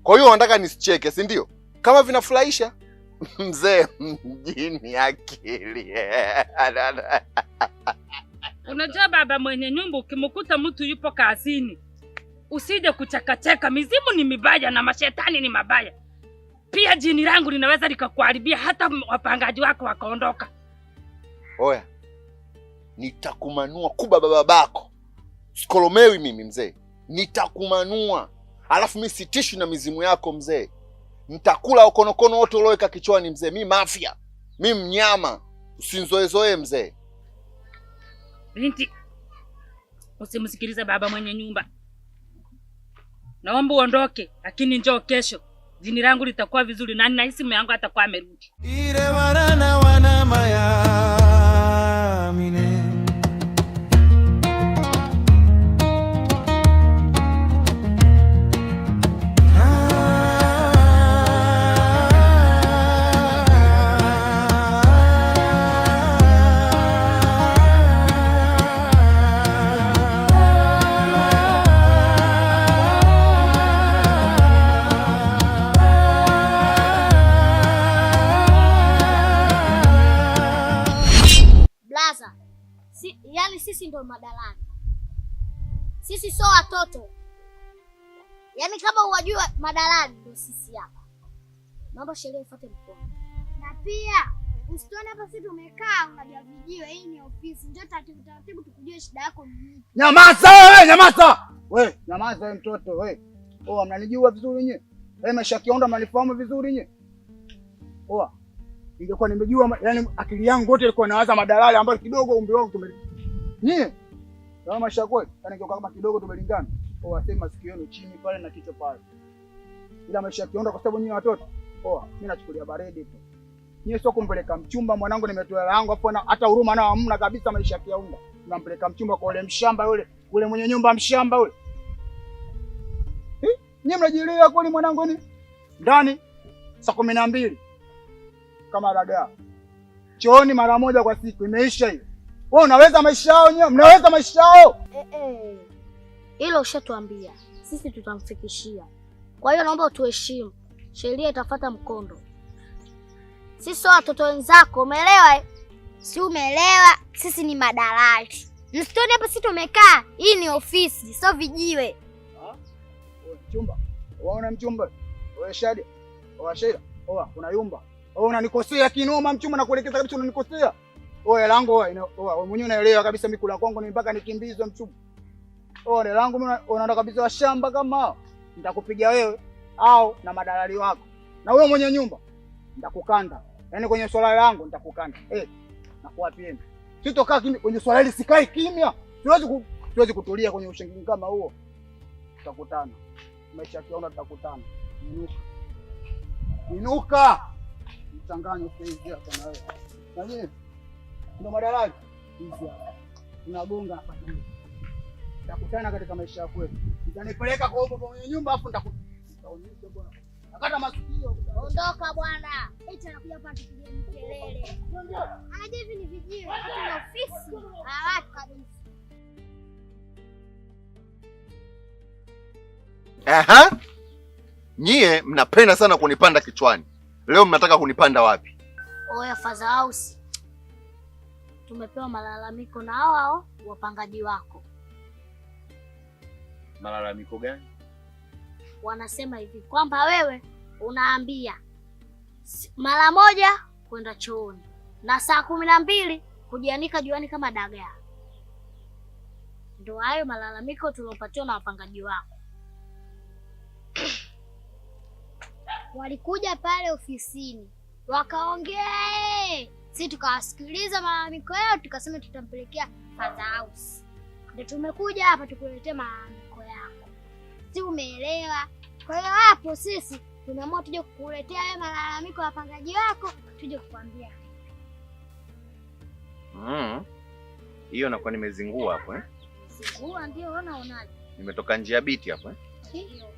Kwa hiyo unataka nisicheke, si ndio? Kama vinafurahisha. Mzee mjini akili. Unajua baba mwenye nyumba ukimkuta mtu yupo kazini, usije kuchakacheka. Mizimu ni mibaya na mashetani ni mabaya. Pia jini langu linaweza likakuharibia hata wapangaji wako wakaondoka. Oya, nitakumanua kuba babako. Sikolomewi mimi mzee. Nitakumanua. Alafu mimi sitishwi na mizimu yako mzee. Nitakula okonokono wote ulioweka kichwani mzee. Mimi mafia. Mimi mnyama. Usinzoezoe mzee. Binti, usimsikilize baba mwenye nyumba. Naomba uondoke, lakini njoo kesho. Jini langu litakuwa vizuri na ninahisi mume wangu atakuwa amerudi. Ire warana wana mayamine. Blaza, yani sisi ndo madalali. Sisi sio watoto. Yaani kama uwajua madalali ndo sisi hapa. Naomba sheria ifuate mkono. Na pia usituone hapa sisi tumekaa unajua vijiwe, hii ni ofisi. Njoo taratibu taratibu tukujue shida yako ni nini. Nyamaza wewe, nyamaza. Wewe, nyamaza wewe mtoto wewe. Oa, mnanijua vizuri nyie. Wewe maisha kionda mnanifahamu vizuri nyie. Oa. Ningekuwa nimejua, yani akili yangu yote ilikuwa inawaza madalali ambayo kidogo umri wangu tume. Nyie. Kama maisha kweli, yani ingekuwa kama kidogo tumelingana. Oa, sema sikio yenu chini pale na kichwa pale. Ila maisha kionda kwa sababu nyie watoto. Oa, mimi nachukulia baridi tu. Nyie sio kumpeleka mchumba mwanangu, nimetoa hela yangu afu hata huruma nao hamna kabisa maisha kiaunda. Unampeleka mchumba kwa ule mshamba yule, ule mwenye nyumba mshamba yule. Nyie mnajielewa kweli mwanangu ni? Ndani saa 12 kama dagaa. Chooni mara moja kwa siku imeisha hiyo. Wewe unaweza maisha yao nyewe? Mnaweza maisha yao? Hilo ushatuambia. Sisi tutamfikishia. Kwa hiyo naomba utuheshimu. Sheria itafuata mkondo. Sisi watoto wenzako, umeelewa? Si umeelewa? Sisi ni madalali. Msitoni hapa sisi tumekaa. Hii ni ofisi, sio vijiwe. Mchumba. Waona mchumba? Wewe Shadi. Wewe Sheila. Oa, unayumba. Wewe unanikosea kinoma mchumba, na kuelekeza kabisa unanikosea. Oa langu oa, oa mwenyewe unaelewa kabisa mimi kula kwangu ni mpaka nikimbizwe mchumba. Oa langu mimi unaenda kabisa wa shamba kama hao. Nitakupiga wewe au na madalali wako. Na wewe mwenye nyumba nitakukanda. Yaani kwenye swala langu nitakukanda. Nakuwapieni. Sitokaa kimya kwenye swala hili, sikai kimya. Siwezi kutulia kwenye ushengi kama huo. Tutakutana. Maisha yakiona tutakutana. Inuka. Inuka. Mchanganyo sasa hapa na wewe. Na wewe ndio madalali hizi hapa. Tunagonga hapa. Tutakutana katika maisha yako. Utanipeleka kwa huko mwenye nyumba afu nitakuonyesha bwana. Nakata masikio. Ondoka bwana. Eti anakuja hapa atupigie kelele. Anajua hivi ni vijiwe, hata ni ofisi. Hawatu kabisa. Aha. Nyie mnapenda sana kunipanda kichwani. Leo mnataka kunipanda wapi? Oya Father House. Tumepewa malalamiko na hao wapangaji wako. Malalamiko gani? Wanasema hivi kwamba wewe unaambia mara moja kwenda chooni na saa 12 kujianika juani kama dagaa. Ndio hayo malalamiko tuliopatiwa na wapangaji wako. Walikuja pale ofisini wakaongea, sisi tukawasikiliza malalamiko yao, tukasema tutampelekea Father House. Ndio tumekuja hapa tukuletee malalamiko yako. Si umeelewa? Kwa hiyo hapo sisi tumeamua tuje kukuletea wewe malalamiko ya wapangaji wako, tuje kukwambia. Hiyo nakuwa nimezingua hapo eh? Zingua ndio unaonaje? Nimetoka njia biti hapo eh? Ndio.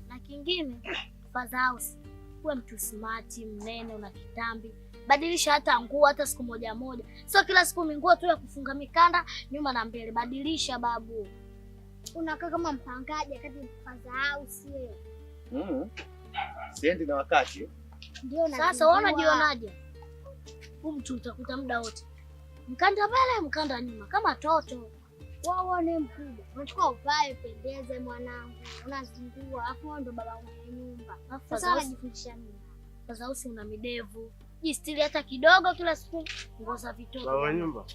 Na kingine Father House, uwe mtu smart, mnene, una kitambi. Badilisha hata nguo hata siku moja moja. Sio kila siku minguo tu ya kufunga mikanda nyuma na mbele. Badilisha babu. Unakaa kama mpangaji wakati Father House wewe. Siendi na wakati. Ndio na sasa wewe unajionaje? Huyu mtu utakuta muda wote mkanda mbele mkanda nyuma kama toto. Wao ni mkubwa. Unachukua uvae pendeze mwanangu. Unazingua. Afu wewe ndo baba mwenye nyumba. Sasa unajifundisha nini? Father House una midevu. Jistiri hata kidogo kila siku nguo za vitoto. Baba nyumba.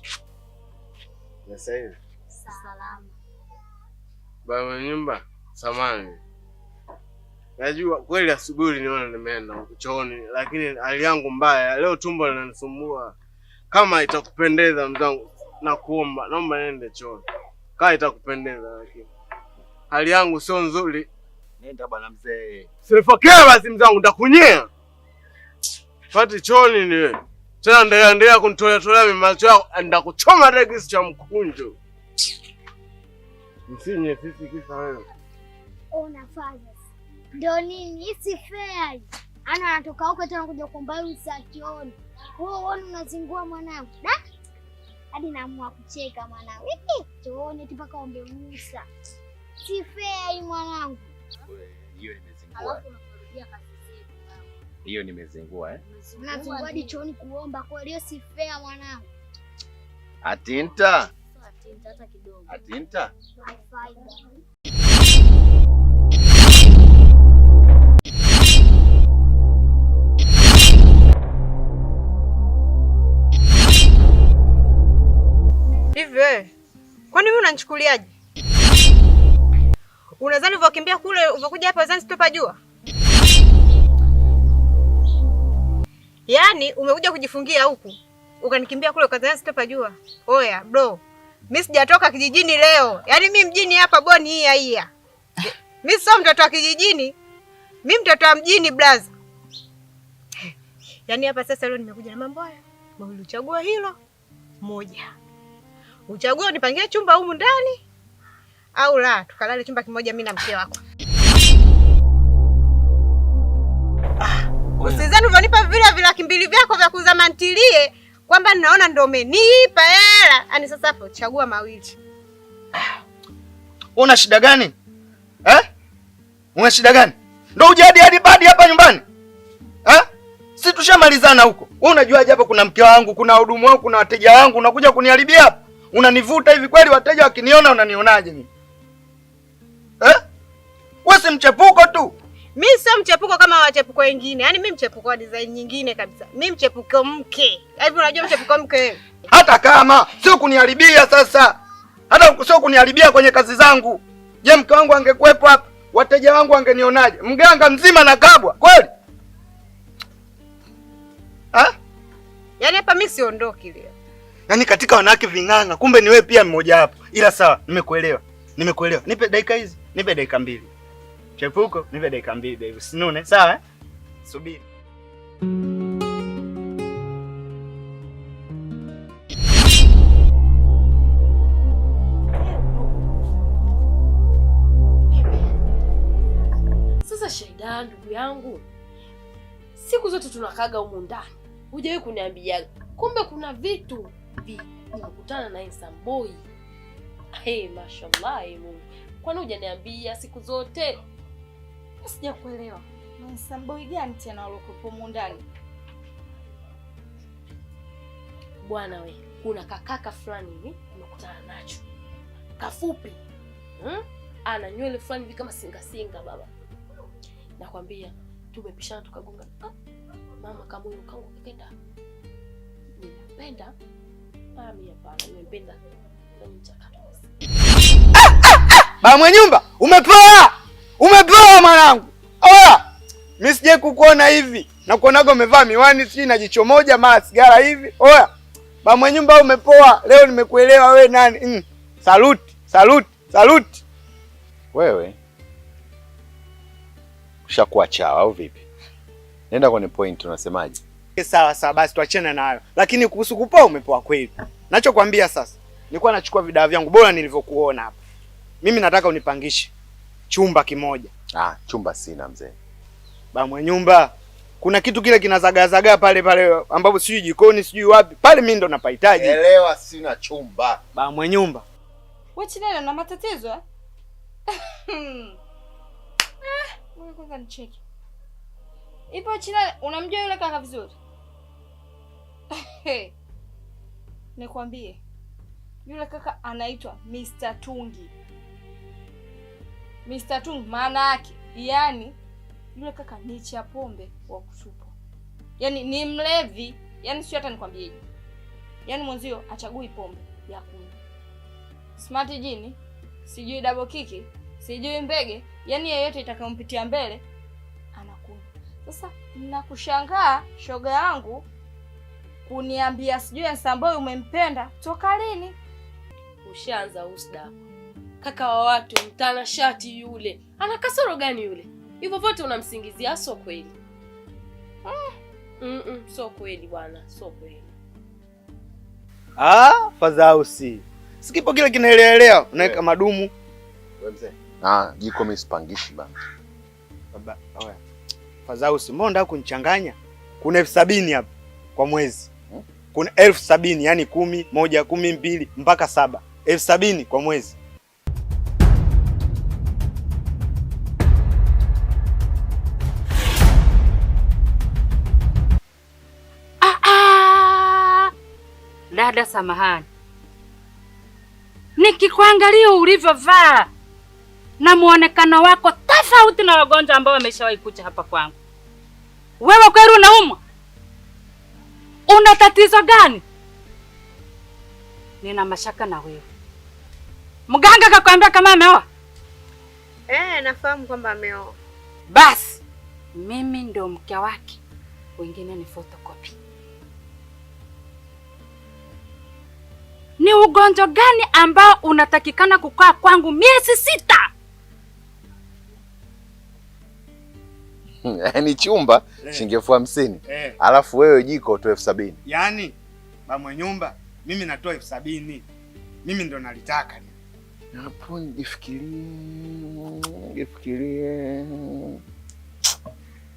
Sasa hivi. Salama. Baba nyumba, samani. Najua kweli asubuhi niona nimeenda chooni, lakini hali yangu mbaya. Leo tumbo linanisumbua. Kama itakupendeza mzangu, nakuomba, naomba niende chooni. Kama itakupendeza, lakini hali yangu sio nzuri. Nenda bwana mzee. Sifokea basi mzangu ndakunyea. Fati choni ni wewe. Tena endelea kunitolea tolea macho yako, ndakuchoma hata kisu cha mkunjo. Msinye sisi kisa wewe. Ona fathers. Ndio nini? Isi fair. Ana anatoka huko tena kuja kuomba ruhusa kioni. Wewe uone unazingua mwanangu. Da? Hadi naamua kucheka mwanangu. Tuone tu mpaka ombe ruhusa. Si fair mwanangu. Hiyo nimezingua. Alafu unarudia kazi zetu. Hiyo nimezingua eh? Unazingua hadi chooni kuomba kwa hiyo si fair mwanangu. Atinta. Atinta hata kidogo. Atinta. Haifai. Hivi wewe, kwani wewe unanichukuliaje? Unadhani uvokimbia kule uvokuja hapa unadhani sitopajua? Yaani umekuja kujifungia huku, ukanikimbia kule ukadhani sitopajua. Oya bro, mimi sijatoka kijijini leo. Yaani mimi mjini hapa boni hii hii. Mimi sio mtoto wa kijijini. Mimi mtoto wa mjini blaza. Yaani hapa sasa leo nimekuja na mambo haya. Mawili, uchagua hilo moja. Uchague unipangie chumba humu ndani au la tukalale chumba kimoja mimi na mke wako. Usizani ulivyonipa vile vilaki mbili vyako vya kuuza mantilie kwamba ninaona ndio umenipa hela. Yaani sasa hapo chagua mawili. Una shida gani? Eh? Una shida gani? Ndio uje hadi badi hapa nyumbani? Eh? Si tushamalizana huko. Wewe unajuaje hapa kuna mke wangu, kuna wahudumu wangu, kuna wateja wangu, unakuja kuniharibia hapa? Unanivuta hivi kweli wateja wakiniona unanionaje mimi? Eh? Wewe si mchepuko tu. Mimi sio mchepuko kama wachepuko wengine. Yaani mimi mchepuko wa design nyingine kabisa. Mimi mchepuko mke. Hivi unajua mchepuko mke wewe? Hata kama sio kuniharibia sasa. Hata sio kuniharibia kwenye kazi zangu. Je, mke wangu angekuepo hapa, wateja wangu wangenionaje? Mganga mzima na kabwa, kweli? Ah? Yaani hapa mimi siondoki leo. Yaani katika wanawake ving'anga, kumbe ni wewe pia mmoja hapo. Ila sawa, nimekuelewa. Nimekuelewa. Nipe dakika hizi, nipe dakika mbili. Chepuko, nipe dakika mbili baby. Usinune, sawa eh? Subiri. Sasa Shaida, ndugu yangu, siku zote tunakaga humu ndani, hujawahi kuniambia kumbe kuna vitu nimekutana na handsome boy. Hey, mashallah, hey Mungu. Kwani hujaniambia siku zote? Sijakuelewa. Handsome boy gani tena waliokuwepo humu ndani? Bwana we, kuna kakaka fulani hivi nimekutana nacho. Kafupi. Ana nywele fulani hivi kama singa singa baba. Nakwambia tumepishana tukagonga. Mama kama huyo kangu kakaenda. Ninapenda. Mimi hapana, nimempenda. Ni mchakato. Ba mwenye nyumba, umepoa. Umepoa mwanangu. Oya. Mimi sije kukuona hivi. Na kuonaga umevaa miwani sijui na jicho moja mara sigara hivi. Oya. Ba mwenye nyumba umepoa. Leo nimekuelewa wewe nani. Salute, salute, salute. Wewe ushakuwa chawa au vipi? Nenda kwenye point, unasemaje? Sawa sawa basi tuachane nayo. Lakini kuhusu kupoa umepoa kweli. Nachokwambia sasa, nilikuwa nachukua vidawa vyangu bora nilivyokuona hapa. Mimi nataka unipangishe chumba kimoja. Ah, chumba sina mzee. Ba mwenye nyumba, kuna kitu kile kinazagaa zagaa pale pale ambapo sijui jikoni sijui wapi. Pale mimi ndo napahitaji. Elewa sina chumba. Ba mwenye nyumba. Wewe Chinelo na matatizo eh? Wewe kwanza nicheki. Ipo Chinelo, unamjua yule kaka vizuri? Nikwambie, yule kaka anaitwa Mr. Tungi. Mr. Tungi maana yake, yani yule kaka ni cha pombe wa kutupwa. Yaani ni mlevi, yani sio hata nikwambieje. Yaani mwenzio achagui pombe ya kunywa. Smart jini, sijui double kiki, sijui mbege, yani yeyote itakayompitia mbele anakunywa. Sasa nakushangaa shoga yangu kuniambia sijui Handsome Boy umempenda toka lini? Ushaanza usda. Kaka wa watu mtanashati yule, ana kasoro gani yule? Hivyo vyote unamsingizia, sio kweli. Sio kweli bwana, sio kweli. Ah, Fadhausi. Sikipo kile kinaeleelea, unaweka madumu. Wewe mzee. Ah, jiko mimi sipangishi bana. Baba, oya. Fadhausi, mbona unataka kunichanganya? Kuna 70,000 hapa kwa mwezi. Kuna 70,000, yani 10, 1, 10, 2 mpaka 7. 70,000 kwa mwezi. Dada, samahani, nikikuangalia ulivyovaa na muonekano wako tofauti na wagonjwa ambao wameshawahi kuja hapa kwangu. Wewe kweli unaumwa? Una tatizo gani? Nina mashaka na wewe. Mganga akakwambia kama ameoa? Nafahamu kwamba ameoa. Basi mimi ndio mke wake, wengine ni photocopy. Ni ugonjwa gani ambao unatakikana kukaa kwangu miezi 6? Yaani chumba shilingi 50,000. Alafu wewe jiko tu 70,000. Yaani ba mwenye nyumba mimi natoa 70,000. Mimi ndo nalitaka. Hapo nijifikirie.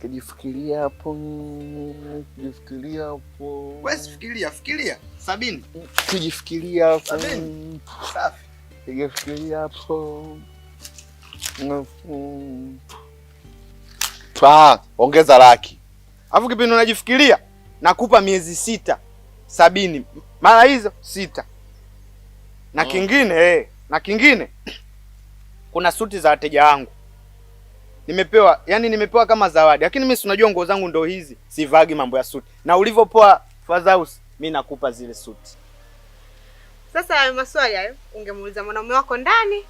Kijifikiria hapo. Kijifikiria hapo. Wewe fikiria, fikiria 70. Kijifikiria hapo. 70. Safi. Kijifikiria hapo. Pa, ongeza laki. Alafu kipindi unajifikiria nakupa miezi 6 70. Mara hizo 6. Na kingine na kingine kuna suti za wateja wangu. Nimepewa, yani nimepewa kama zawadi. Lakini mimi si unajua nguo zangu ndo hizi, sivagi mambo ya suti. Na ulivyopoa Fadhaus, mimi nakupa zile suti. Sasa hayo maswali hayo ungemuuliza mwanaume wako ndani.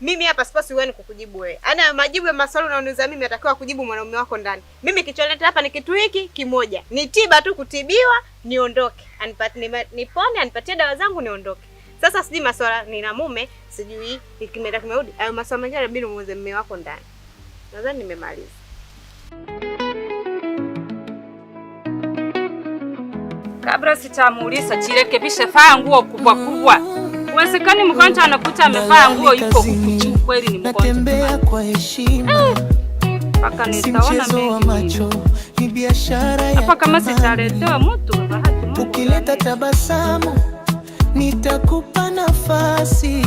Mimi hapa sipasi wewe kukujibu wewe. Ana majibu ya maswali unaniuliza mimi atakiwa kujibu mwanaume wako ndani. Mimi kicholeta hapa ni kitu hiki kimoja. Ni tiba tu, kutibiwa niondoke. Anipatie nipone, anipatie dawa zangu niondoke. Sasa sijui maswala nina mume, sijui ikimeenda kimerudi. Hayo maswali mengine inabidi muulize mume wako ndani. Nadhani nimemaliza. Kabla sitamuuliza chirekebishe, faa nguo kubwa kubwa. Uwezekani mgonjwa anakuta amevaa nguo iko huku juu, kweli ni mgonjwa. Natembea kwa heshima. Paka nitaona mengi macho, ni biashara ya hapa kama sitaletewa mtu bahati. Ukileta tabasamu nitakupa nafasi,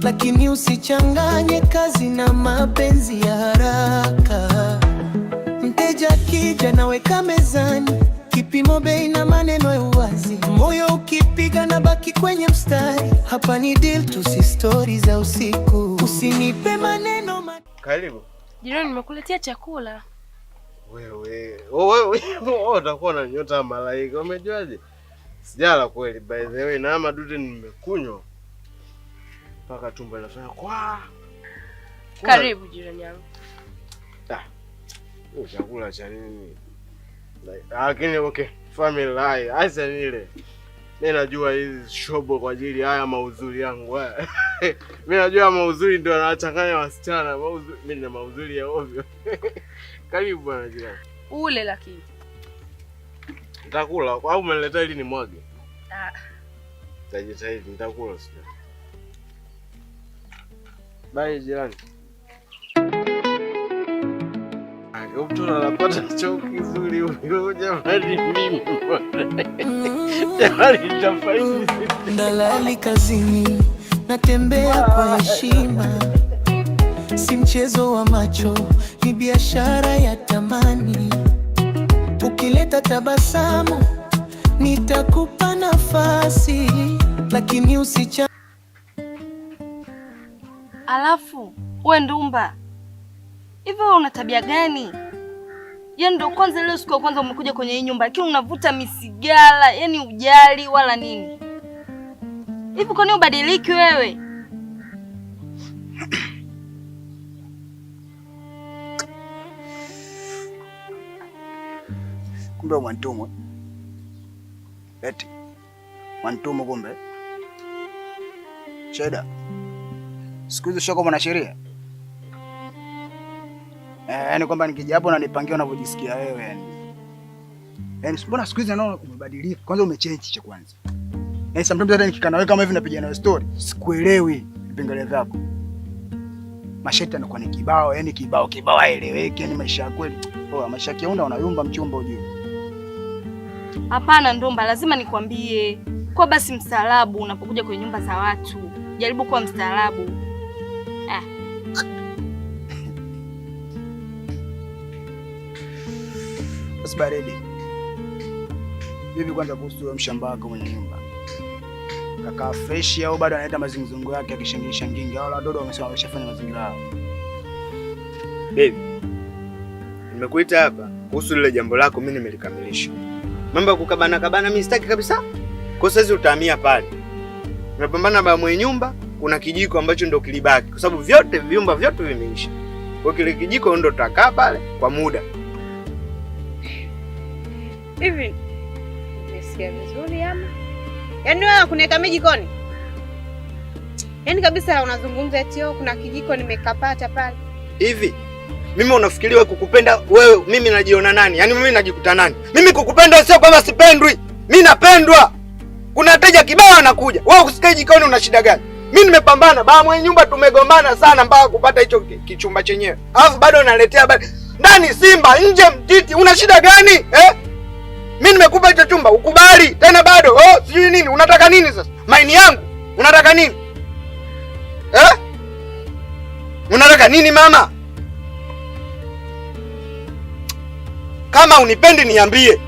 lakini usichanganye kazi na mapenzi ya haraka. Mteja akija naweka mezani, kipimo bei na maneno ya uwazi. Moyo ukipiga na baki kwenye mstari. Hapa ni deal tu, si stories za usiku. Usinipe maneno Karibu. Jirani, nimekuletea chakula. Wewe, wewe utakuwa na nyota malaika. Umejuaje? Sijala kweli by the way, na madude nimekunywa mpaka tumbo linafanya kwa. Karibu jirani yangu. Ah. Chakula cha nini? Lakini okay, family life. Acha nile. Mimi najua hizi shobo kwa ajili haya mauzuri yangu haya. Mimi najua mauzuri ndio anawachanganya wasichana. Mauzuri, mimi nina mauzuri ya ovyo. Karibu bwana jirani. Ule lakini. Nitakula au umeniletea ili nimwage? Ah. Nitajitahidi nitakula sio. Bye jirani. Mtu anapata choo kizuri huyo jamani, mimi jamani nitafaidi. Dalali kazini, natembea kwa heshima. Si mchezo wa macho, ni biashara ya thamani. Ukileta tabasamu nitakupa nafasi, lakini usicha. Alafu we Ndumba, hivyo una tabia gani? Yaani ndo kwanza leo siku ya kwanza umekuja kwenye hii nyumba, lakini unavuta misigala, yani ujali wala nini. Hivi kwa nini ubadiliki wewe? Kumbe mwantumo. Eti mwantumo kumbe. Sheda. Siku hizi ushakuwa mwanasheria? Yaani kwamba nikija hapo unanipangia unavyojisikia wewe yani. Yaani mbona siku hizi naona umebadilika. Kwanza umechange cha kwanza. Yaani sometimes hata nikikaa na wewe kama hivi napiga nawe story, sikuelewi vipengele vyako. Masheti yanakuwa ni kibao, yani kibao kibao haeleweki, yani maisha ya kweli. Poa, maisha ya Kiaunda unayumba mchumba ujue. Hapana Ndumba, lazima nikwambie. Kwa basi mstaarabu unapokuja kwenye nyumba za watu. Jaribu kuwa mstaarabu. Ah. Basi baridi. Vipi kwanza kuhusu huyo mshamba wako mwenye nyumba? Kaka fresh au bado analeta mazunguzungu yake akishangisha ngingi? Au wadodo wamesema wameshafanya mazingira yao? Baby, nimekuita hapa kuhusu lile jambo lako, mimi nimelikamilisha. Mambo ya kukabana kabana mimi sitaki kabisa. Kwa sasa utahamia pale. Nimepambana na baba mwenye nyumba, kuna kijiko ambacho ndio kilibaki kwa sababu vyote vyumba vyote vimeisha. Kwa kile kijiko ndio tutakaa pale kwa muda. Hivi umesikia vizuri ama? Yaani wewe kuniweka mimi jikoni? Yaani kabisa unazungumza eti kuna kijiko nimekapata pale. Hivi mimi unafikiri wewe kukupenda wewe mimi najiona nani? Yaani mimi najikuta nani? Mimi kukupenda sio kwamba sipendwi. Mimi napendwa. Kuna wateja kibao anakuja. Wewe usikae jikoni una shida gani? Mimi nimepambana, baba mwenye nyumba tumegombana sana mpaka kupata hicho kichumba chenyewe. Alafu bado unaletea habari. Ndani simba, nje mtiti. Una shida gani? Eh? Mimi nimekupa hicho chumba, ukubali tena bado. Oh, sijui nini. Unataka nini sasa? Maini yangu. Unataka nini? Eh? Unataka nini mama? Kama unipendi niambie.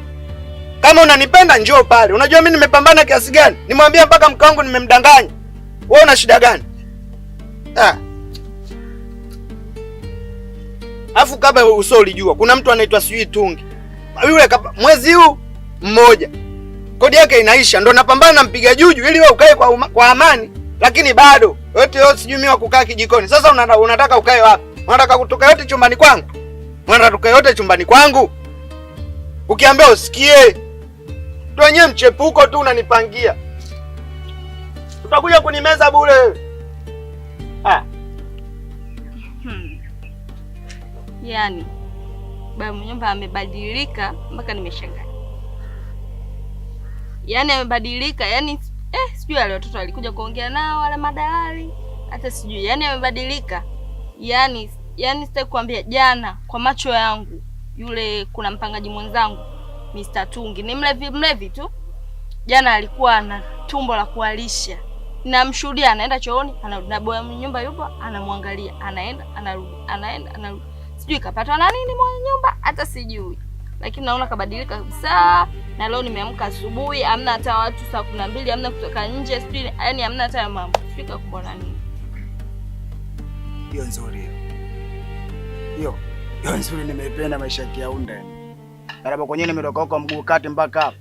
Kama unanipenda njoo pale. Unajua mimi nimepambana kiasi gani? Nimwambia mpaka mke wangu nimemdanganya. Wewe una shida gani? Ah. Afu kama uso ulijua kuna mtu anaitwa sijui Tungi. Yule mwezi huu mmoja. Kodi yake inaisha ndo napambana na mpiga juju ili wewe ukae kwa amani, lakini bado yote yote sijui mimi kukaa kijikoni. Sasa unataka ukae wapi? Unataka kutoka yote chumbani kwangu? Unataka kutoka yote chumbani kwangu? Ukiambia usikie. Tu wenyewe mchepuko tu unanipangia. Utakuja kunimeza bure. Ah. Yaani baba mnyumba amebadilika mpaka nimeshangaa. Yaani amebadilika, yaani sijui wale watoto walikuja kuongea nao wale madalali, hata sijui. Yaani amebadilika. Yaani sitaki kuambia, jana kwa macho yangu yule kuna mpangaji mwenzangu Mr. Tungi, ni mlevi tu. Jana alikuwa na tumbo la kualisha. Namshuhudia anaenda chooni, anarudi na boya nyumba yupo, anamwangalia, anaenda, anarudi, anaenda, anarudi. Sijui kapatwa na nini mwenye nyumba, hata sijui. Lakini naona kabadilika kabisa. Na leo nimeamka asubuhi, hamna hata watu saa 12, hamna kutoka nje, sijui yani hamna hata mambo. Sijui kakubwa na nini. Hiyo nzuri hiyo. Hiyo nzuri nimeipenda maisha ya Kiaunda. Baraba kwenyewe nimetoka huko mguu kati mpaka hapa.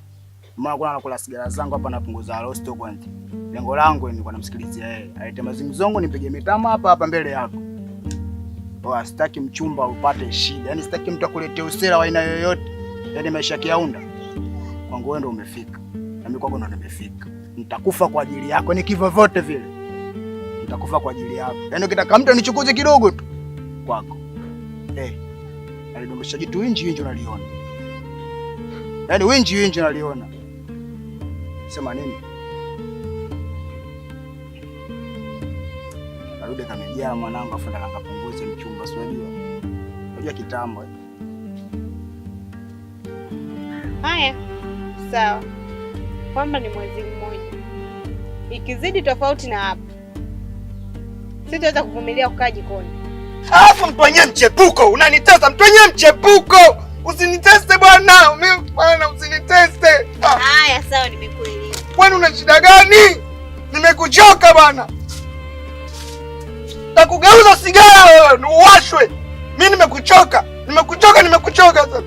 Maana kuna nakula sigara zangu hapa napunguza rosto kwanza. Lengo langu ni kwa namsikilizia yeye. Alete mazungumzo nipige mitama hapa hapa mbele yako. Oa, sitaki mchumba upate shida. Yaani sitaki mtu akuletee usera wa aina yoyote. Yaani maisha ya Kiaunda. Kwangu wewe ndo umefika. Na mimi kwako ndo nimefika. Nitakufa kwa ajili yako. Ni kivyo vyote vile. Nitakufa kwa ajili yako. Yaani ukitaka mtu anichukuze kidogo tu kwako. Alidondosha jitu winji winji unaliona. Yaani winji winji unaliona. Sema nini? Arudi kamejaa mwanangu afu ndo nikapunguze mchumba, si unajua. Unajua kitambo. Haya. Sawa. Kwamba ni mwezi mmoja. Ikizidi tofauti na hapa, sitaweza kuvumilia kukaa jikoni. Alafu mtu wenyewe mchepuko, unanitesa mtu wenyewe mchepuko. Usiniteste bwana, mimi bwana usiniteste. Haya sawa, nimekuelewa. Kwani una shida gani? Nimekuchoka bwana. Takugeuza sigara wewe, uwashwe. Mimi nimekuchoka. Nimekuchoka, nimekuchoka sasa.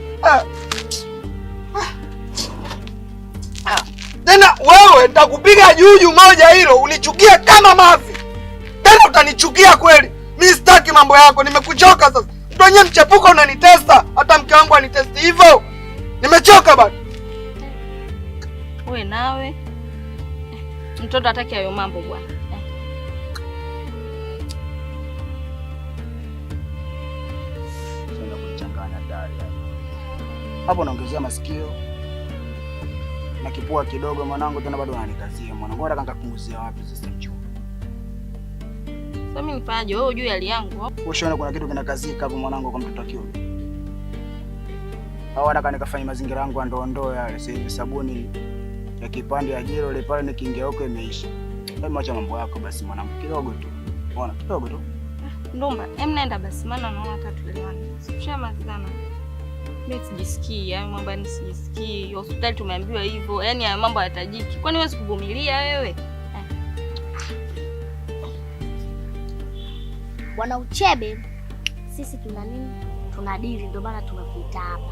Tena wewe nitakupiga juju moja hilo unichukie kama mafi. Tena utanichukia kweli. Mimi sitaki mambo yako, nimekuchoka sasa. Mtu wenyewe mchepuko unanitesa, hata mke wangu anitesti hivyo. Nimechoka bwana. Wewe nawe mtoto hataki hayo mambo bwana. Hapo naongezea masikio na kipua kidogo mwanangu, tena bado unanikazia mwanangu. Nataka nikapunguzia wapi sasa mchumba? Sasa mimi nifanyaje? Wewe hujui hali yangu. Ushaona kuna kitu kinakazika hapo mwanangu kwa mtoto wa kiume. Au nataka nikafanye mazingira yangu ndoo yale. Sasa hivi sabuni ya kipande ya jero ile pale nikiingia huko imeisha. Hebu acha mambo yako basi mwanangu, kidogo tu. Unaona kidogo tu. Ndumba, em nenda basi maana naona hata tuelewane. Tushamalizana. Mimi sijisikii, yaani mambo yani sijisikii. Hospitali tumeambiwa hivyo, yaani haya mambo hayatajiki. Kwani huwezi kuvumilia wewe? Bwana Uchebe, sisi tuna nini? Tuna dili, ndio maana tumekuita hapa.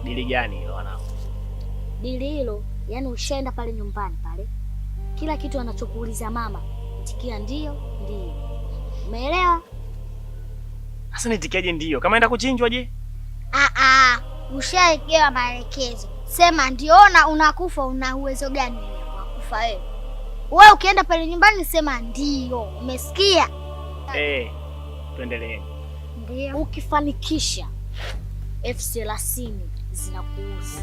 Dili gani hilo wanangu? Dili hilo, yani ushaenda pale nyumbani pale, kila kitu anachokuuliza mama, itikia ndio, ndio. Umeelewa? Sasa nitikiaje ndio? Kama enda kuchinjwa je? Ushawekewa maelekezo. Sema ndio na unakufa. Una uwezo gani wewe wa kufa wewe? Wewe ukienda pale nyumbani sema ndio. Umesikia? Tuendelee. Ndio. Ukifanikisha 30,000 zinakuhusu.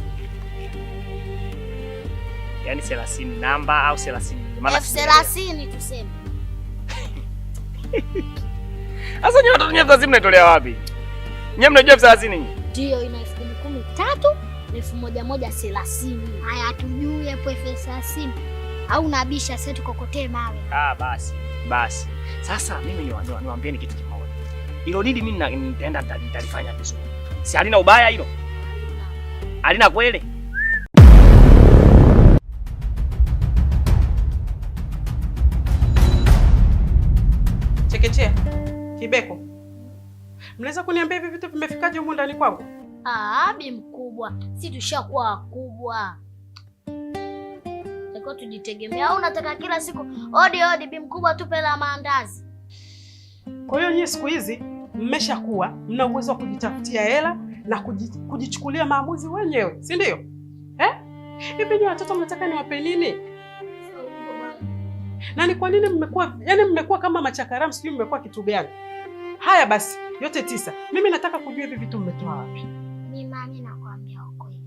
Yaani 30 namba au 30? Maana 30,000 tuseme. Sasa nyinyi watoto nyinyi 30 mnaitolea wapi? Nyinyi mnajua 30 nyinyi? Ndio, ina 10,000 13, 1,000 30. Haya hatujui hapo 30,000. Au nabisha sasa tukokotee mawe. Basi. Basi. Sasa mimi niwaambieni kitu kimoja. Hilo dili mimi nitaenda nitalifanya vizuri. Si halina ubaya hilo? Halina kweli? Chekechea, Kibeko, mnaweza kuniambia hivi vitu vimefikaje humu ndani kwangu? Bi mkubwa, si tushakuwa wakubwa. Takiwa tujitegemea. Au unataka kila siku odi odi bi mkubwa tupe la maandazi? Kwa hiyo nyinyi siku hizi mmeshakuwa mna uwezo wa kujitafutia hela na kujichukulia maamuzi wenyewe, si ndio? Hivi ni watoto mnataka niwape nini? Na ni kwa nini mmekuwa, yani mmekuwa kama machakaramu, sijui mmekuwa kitu gani? Haya basi, yote 9. Mimi nataka kujua hivi vitu mmetoa wapi. Mimi mami nakwambia ukweli.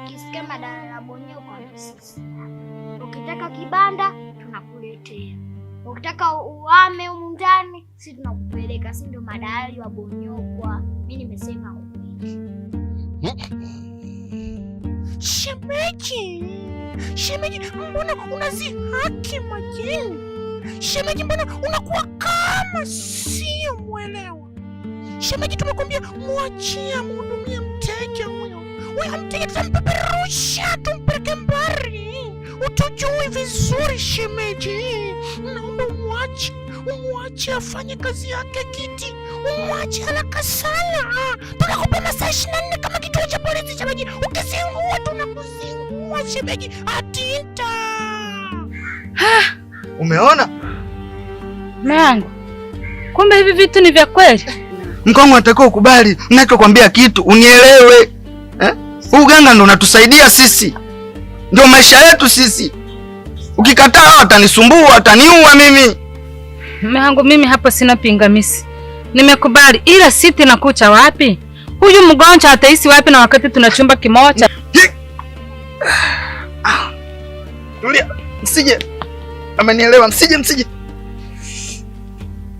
Ukisikia madara la bonye uko sisi. Ukitaka kibanda tunakuletea. Ukitaka uame humu ndani sisi tunakupeleka, si ndio madalali wa Bonyokwa. Mimi nimesema ukweli. Shemeji, shemeji, mbona unazihaki majini? Shemeji, mbona unakuwa kama sio mwelewa? Shemeji, tumekwambia mwachie amhudumie mteja huyo. Huyo mteja tutampeperusha, tumpeleke mbali. Utujui vizuri shemeji. Naomba umwache afanye kazi yake kiti. Umwache haraka sana. Tunakupa masaa 24 kama kituo cha polisi shemeji. Ukizingua tunakuzingua shemeji. Atinta. Umeona? Mangu, kumbe hivi vitu ni vya kweli. Mkongo unatakiwa ukubali ninachokwambia kitu, unielewe. Huu uganga ndo unatusaidia sisi. Ndio maisha yetu sisi. Ukikataa watanisumbua, wataniua mimi. Mangu, mimi hapo sina pingamizi. Nimekubali, ila siti na kucha wapi? Huyu mgonjwa ataishi wapi na wakati tuna chumba kimoja? Tulia, msije. Amenielewa, msije.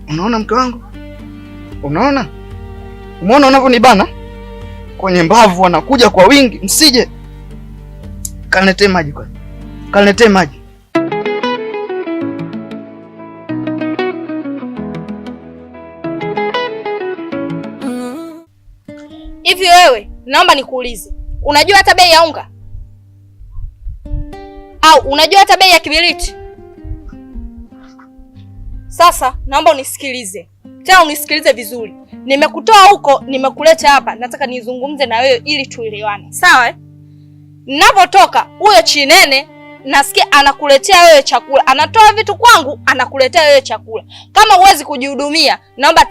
Unaona mke wangu? Unaona? Umeona unavyonibana? Kwenye mbavu wanakuja kwa wingi, msije. Kaniletee maji kwanza. Kaniletee maji. Hivi wewe, naomba nikuulize. Unajua hata bei ya unga? Au unajua hata bei ya kibiriti? Sasa naomba unisikilize. Tena unisikilize vizuri. Nimekutoa huko, nimekuleta hapa. Nataka nizungumze na wewe ili tuelewane. Sawa eh? Ninapotoka huyo Chinene nasikia anakuletea wewe chakula. Anatoa vitu kwangu, anakuletea wewe chakula. Kama huwezi kujihudumia, naomba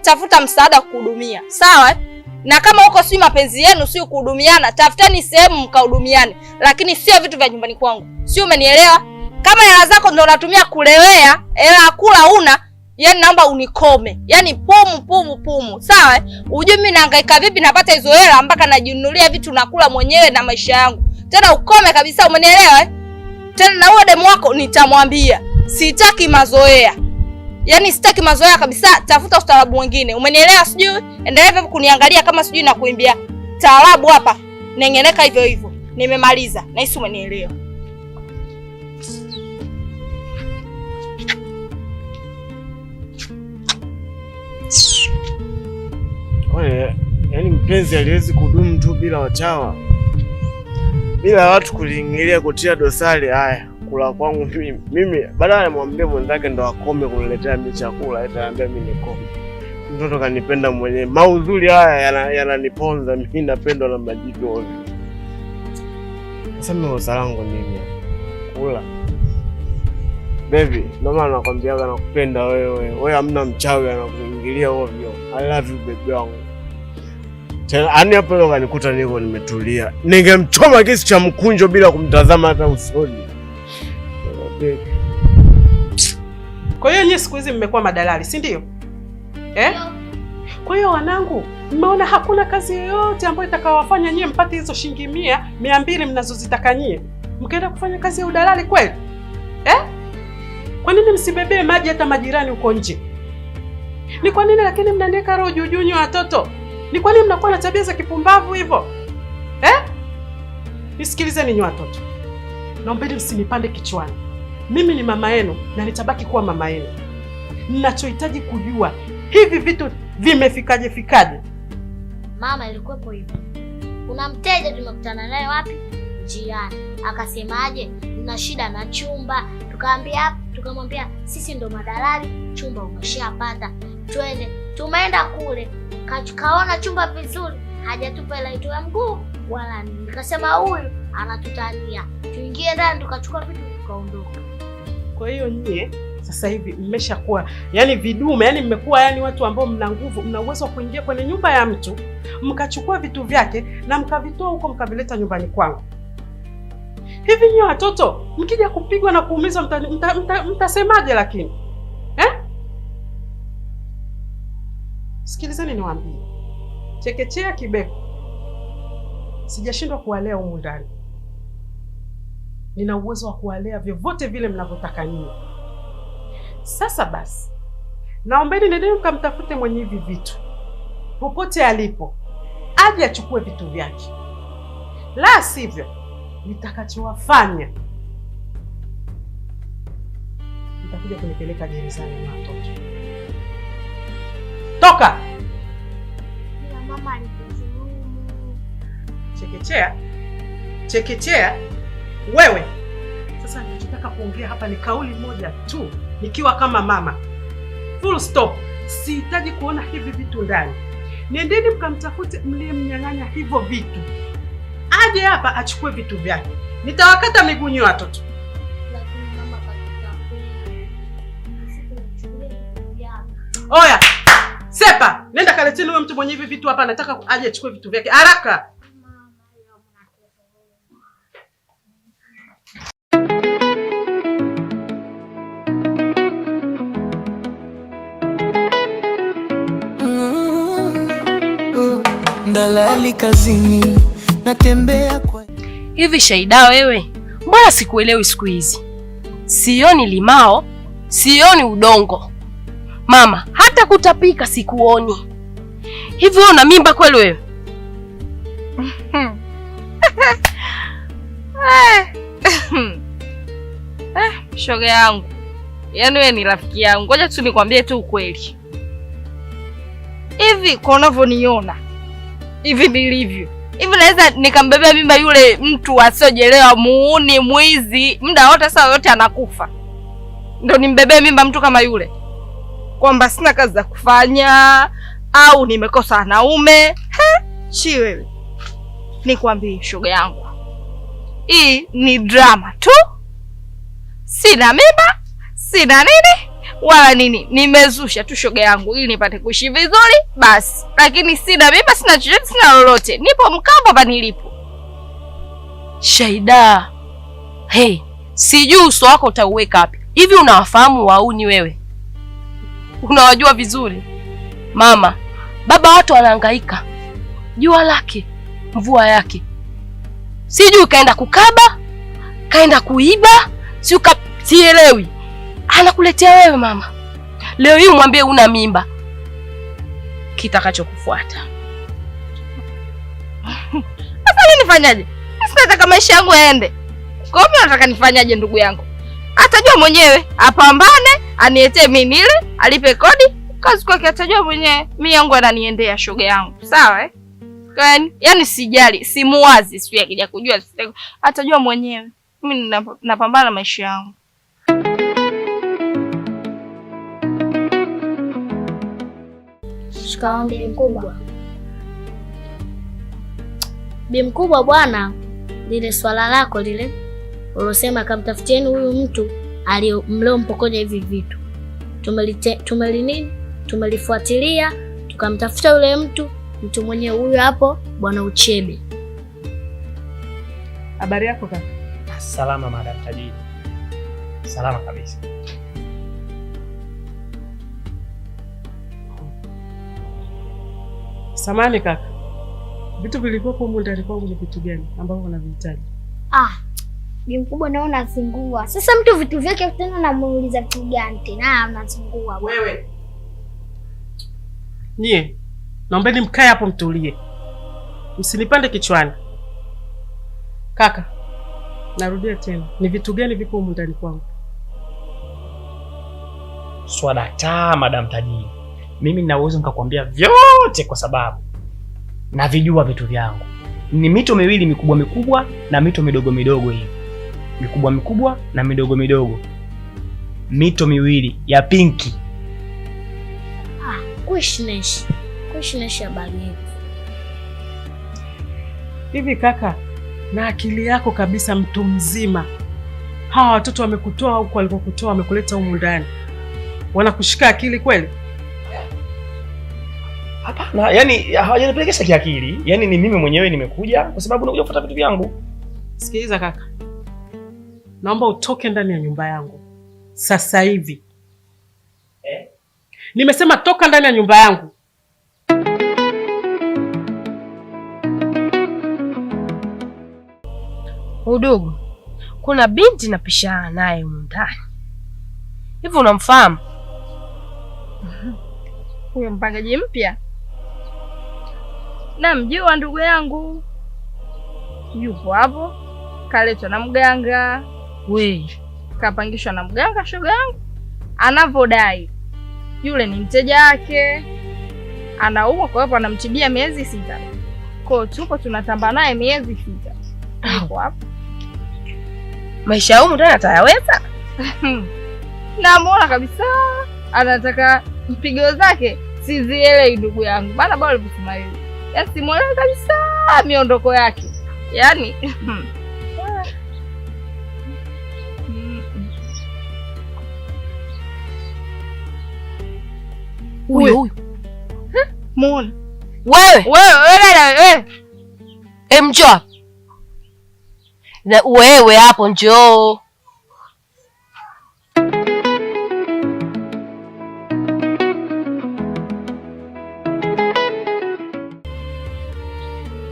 tafuta msaada kuhudumia. Sawa eh? Na kama huko si mapenzi yenu, sio kuhudumiana, tafuteni sehemu mkahudumiane, lakini sio vitu vya nyumbani kwangu. Sio, umenielewa? Kama hela zako ndio unatumia kulewea, hela kula una, Yaani naomba unikome. Yaani pumu pumu pumu. Sawa? Ujue mimi nahangaika vipi napata hizo hela mpaka najinunulia vitu nakula mwenyewe na maisha yangu. Tena ukome kabisa, umenielewa eh? Tena na huo demu wako nitamwambia. Sitaki mazoea. Yaani sitaki mazoea kabisa, tafuta ustaarabu mwingine. Umenielewa sijui? Endelea hivyo kuniangalia kama sijui na kuimbia taarabu hapa. Nengeneka hivyo hivyo. Nimemaliza. Nahisi umenielewa. Kwani yaani mpenzi aliwezi kudumu tu bila wachawa, bila watu kuliingilia kutia dosari. Haya, kula kwangu mimi badala nimwambie mwenzake ndo akome kuniletea mimi chakula, eti anambia mimi nikome. Mtoto kanipenda mwenyewe. Maudhuri haya yananiponza mimi, napendwa na majibu ovyo. Sasa mimi kosa langu nini? Kula. Baby, ndio maana nakwambiaga nakupenda wewe. Wewe hamna mchawi anakuingilia ovyo. I love you baby wangu. Tena ani hapo leo kanikuta niko nimetulia. Ningemchoma kisu cha mkunjo bila kumtazama hata usoni. Kwa hiyo nyinyi siku hizi mmekuwa madalali, si ndio? Eh? Kwa hiyo wanangu, mmeona hakuna kazi yoyote ambayo itakayowafanya nyinyi mpate hizo shilingi 100, 200 mnazozitaka nyinyi. Mkaenda kufanya kazi ya udalali kweli? Eh? Kwa nini msibebee maji hata majirani huko nje? Ni kwa nini lakini mnaniweka roho juu juu watoto? Ni kwa nini mnakuwa na tabia za kipumbavu hivyo? Eh? Nisikilizeni nyinyi watoto. Naombeni msinipande kichwani. Mimi ni mama yenu na nitabaki kuwa mama yenu. Ninachohitaji kujua hivi vitu vimefikaje fikaje? Mama, ilikuwepo hivi. Kuna mteja tumekutana naye wapi? Njiani. Akasemaje? Nina shida na chumba. Tukaambia, tukamwambia sisi ndo madalali, chumba umeshapata. Twende. Tumeenda kule. Kaona chumba vizuri, hajatupa hela yetu ya mguu wala nini. Nikasema huyu anatutania. Tuingie ndani tukachukua vitu tukaondoka. Kwa hiyo nyie sasa hivi mmeshakuwa yani vidume, yani mmekuwa yani watu ambao mna nguvu, mna uwezo wa kuingia kwenye nyumba ya mtu, mkachukua vitu vyake na mkavitoa huko mkavileta nyumbani kwangu. Hivi nyie watoto mkija kupigwa na kuumizwa mtasemaje lakini? Eh? Sikilizeni niwaambie. Chekechea kibeko. Sijashindwa kuwalea humu ndani. Nina uwezo wa kuwalea vyovyote vile mnavyotaka nyinyi. Sasa basi, naombeni nendeni mkamtafute mwenye hivi vitu. Popote alipo, aje achukue vitu vyake. La sivyo, nitakachowafanya nitakuja kunipeleka gerezani na watoto. Toka! Mama alikudhulumu. Chekechea. Chekechea. Wewe. Sasa ninachotaka kuongea hapa ni kauli moja tu, nikiwa kama mama. Full stop. Sihitaji kuona hivi vitu ndani. Nendeni mkamtafute mliyemnyang'anya hivyo vitu. Aje hapa achukue vitu vyake. Nitawakata miguu nyinyi watoto. Lakini mama kakutapeli. Sikuchukulia vitu vyake. Oya. Sepa, nenda kaleteni huyo mtu mwenye hivi vitu hapa, nataka aje achukue vitu vyake haraka. Dalali kazini natembea kwa hivi. Shaida wewe, mbona sikuelewi siku hizi? Sioni limao, sioni udongo. Mama, hata kutapika sikuoni. Hivi wewe una mimba kweli wewe? Shoga yangu. Yaani wewe ni rafiki yangu. Ngoja tu nikwambie tu ukweli. Hivi kwa unavyoniona, hivi nilivyo, hivi naweza nikambebea mimba yule mtu asiyojelewa, muuni, mwizi, muda wote saa yote anakufa. Ndio nimbebee mimba mtu kama yule? Kwamba sina kazi za kufanya au nimekosa wanaume? He, chi wewe. Nikwambie shoga yangu, hii ni drama tu. Sina mimba, sina nini wala nini. Nimezusha tu shoga yangu ili nipate kuishi vizuri basi. Lakini sina mimba, sina chochote, sina lolote. Nipo mkambo hapa nilipo. Shaida, hey, sijui uso wako utauweka wapi. Hivi unawafahamu wauni wewe? Unawajua vizuri. Mama, baba watu wanahangaika. Jua lake, mvua yake. Sijui kaenda kukaba, kaenda kuiba, sielewi. Anakuletea wewe mama. Leo hii umwambie una mimba. Kitakachokufuata. Sasa mimi nifanyaje? Sasa maisha yangu yaende. Kwa hiyo nataka nifanyaje ndugu yangu? Atajua mwenyewe, apambane, anietee mimi nile, alipe kodi, kazi kwake atajua mwenyewe. Mimi yangu ananiendea shoga yangu. Sawa eh? Yaani sijali, simuwazi, sio akija kujua, atajua mwenyewe. Mimi napambana maisha yangu. Shikamoo bibi mkubwa. Bibi mkubwa bwana, lile swala lako lile ulosema kamtafutieni huyu mtu aliyempokonya hivi vitu. Tumelifuatilia, tukamtafuta yule mtu mwenyewe huyu hapo bwana Uchebe. Habari yako kaka? Salama madam tajiri. Salama kabisa. Samahani kaka. Vitu vilivyopo humu ndani kwangu ni vitu gani ambavyo unavihitaji? Ah, bi mkubwa naona azingua. Sasa mtu vitu vyake tena namuuliza vitu gani tena anazingua. Wewe. Nyie, naombeni mkae hapo mtulie. Msinipande kichwani. Kaka, narudia tena. Ni vitu gani vipo humu ndani kwangu? Swadakta madam tajiri. Mimi nina uwezo nikakwambia vyote kwa sababu navijua vitu vyangu. Ni mito miwili mikubwa mikubwa na mito midogo midogo hivi. Mikubwa mikubwa na midogo midogo. Mito miwili ya pinki. Ah, kushnesh. Kushnesh habari yetu. Hivi kaka, na akili yako kabisa mtu mzima. Hawa watoto wamekutoa huko walikokutoa wamekuleta humu ndani. Wanakushika akili kweli? Hapana, yani hawajanipelekesha kiakili. Yani ni mimi mwenyewe nimekuja kwa sababu nakuja kufuata vitu vyangu. Sikiliza kaka. Naomba utoke ndani ya nyumba yangu sasa hivi. Eh? Nimesema toka ndani ya nyumba yangu. Udugu, kuna binti napishana naye humu ndani. Hivi unamfahamu? Huyo mpangaji mpya? Namjua ndugu yangu. Yupo hapo. Kaletwa na mganga. We, kapangishwa na mganga shoga yangu. Anavodai yule ni mteja wake. Anaumwa kwa hapo anamtibia miezi 6. Kwa tupo tunatamba naye miezi 6. Yupo hapo. Maisha humu ndani atayaweza? Namuona kabisa anataka mpigo zake sizielewi ndugu yangu. Bana bado alivyosema yeye. Yaani simuelewi kabisa miondoko yake. Yaani huyo huyo. Muone. Wewe, wewe dada wewe. Njoo. Na wewe hapo njoo.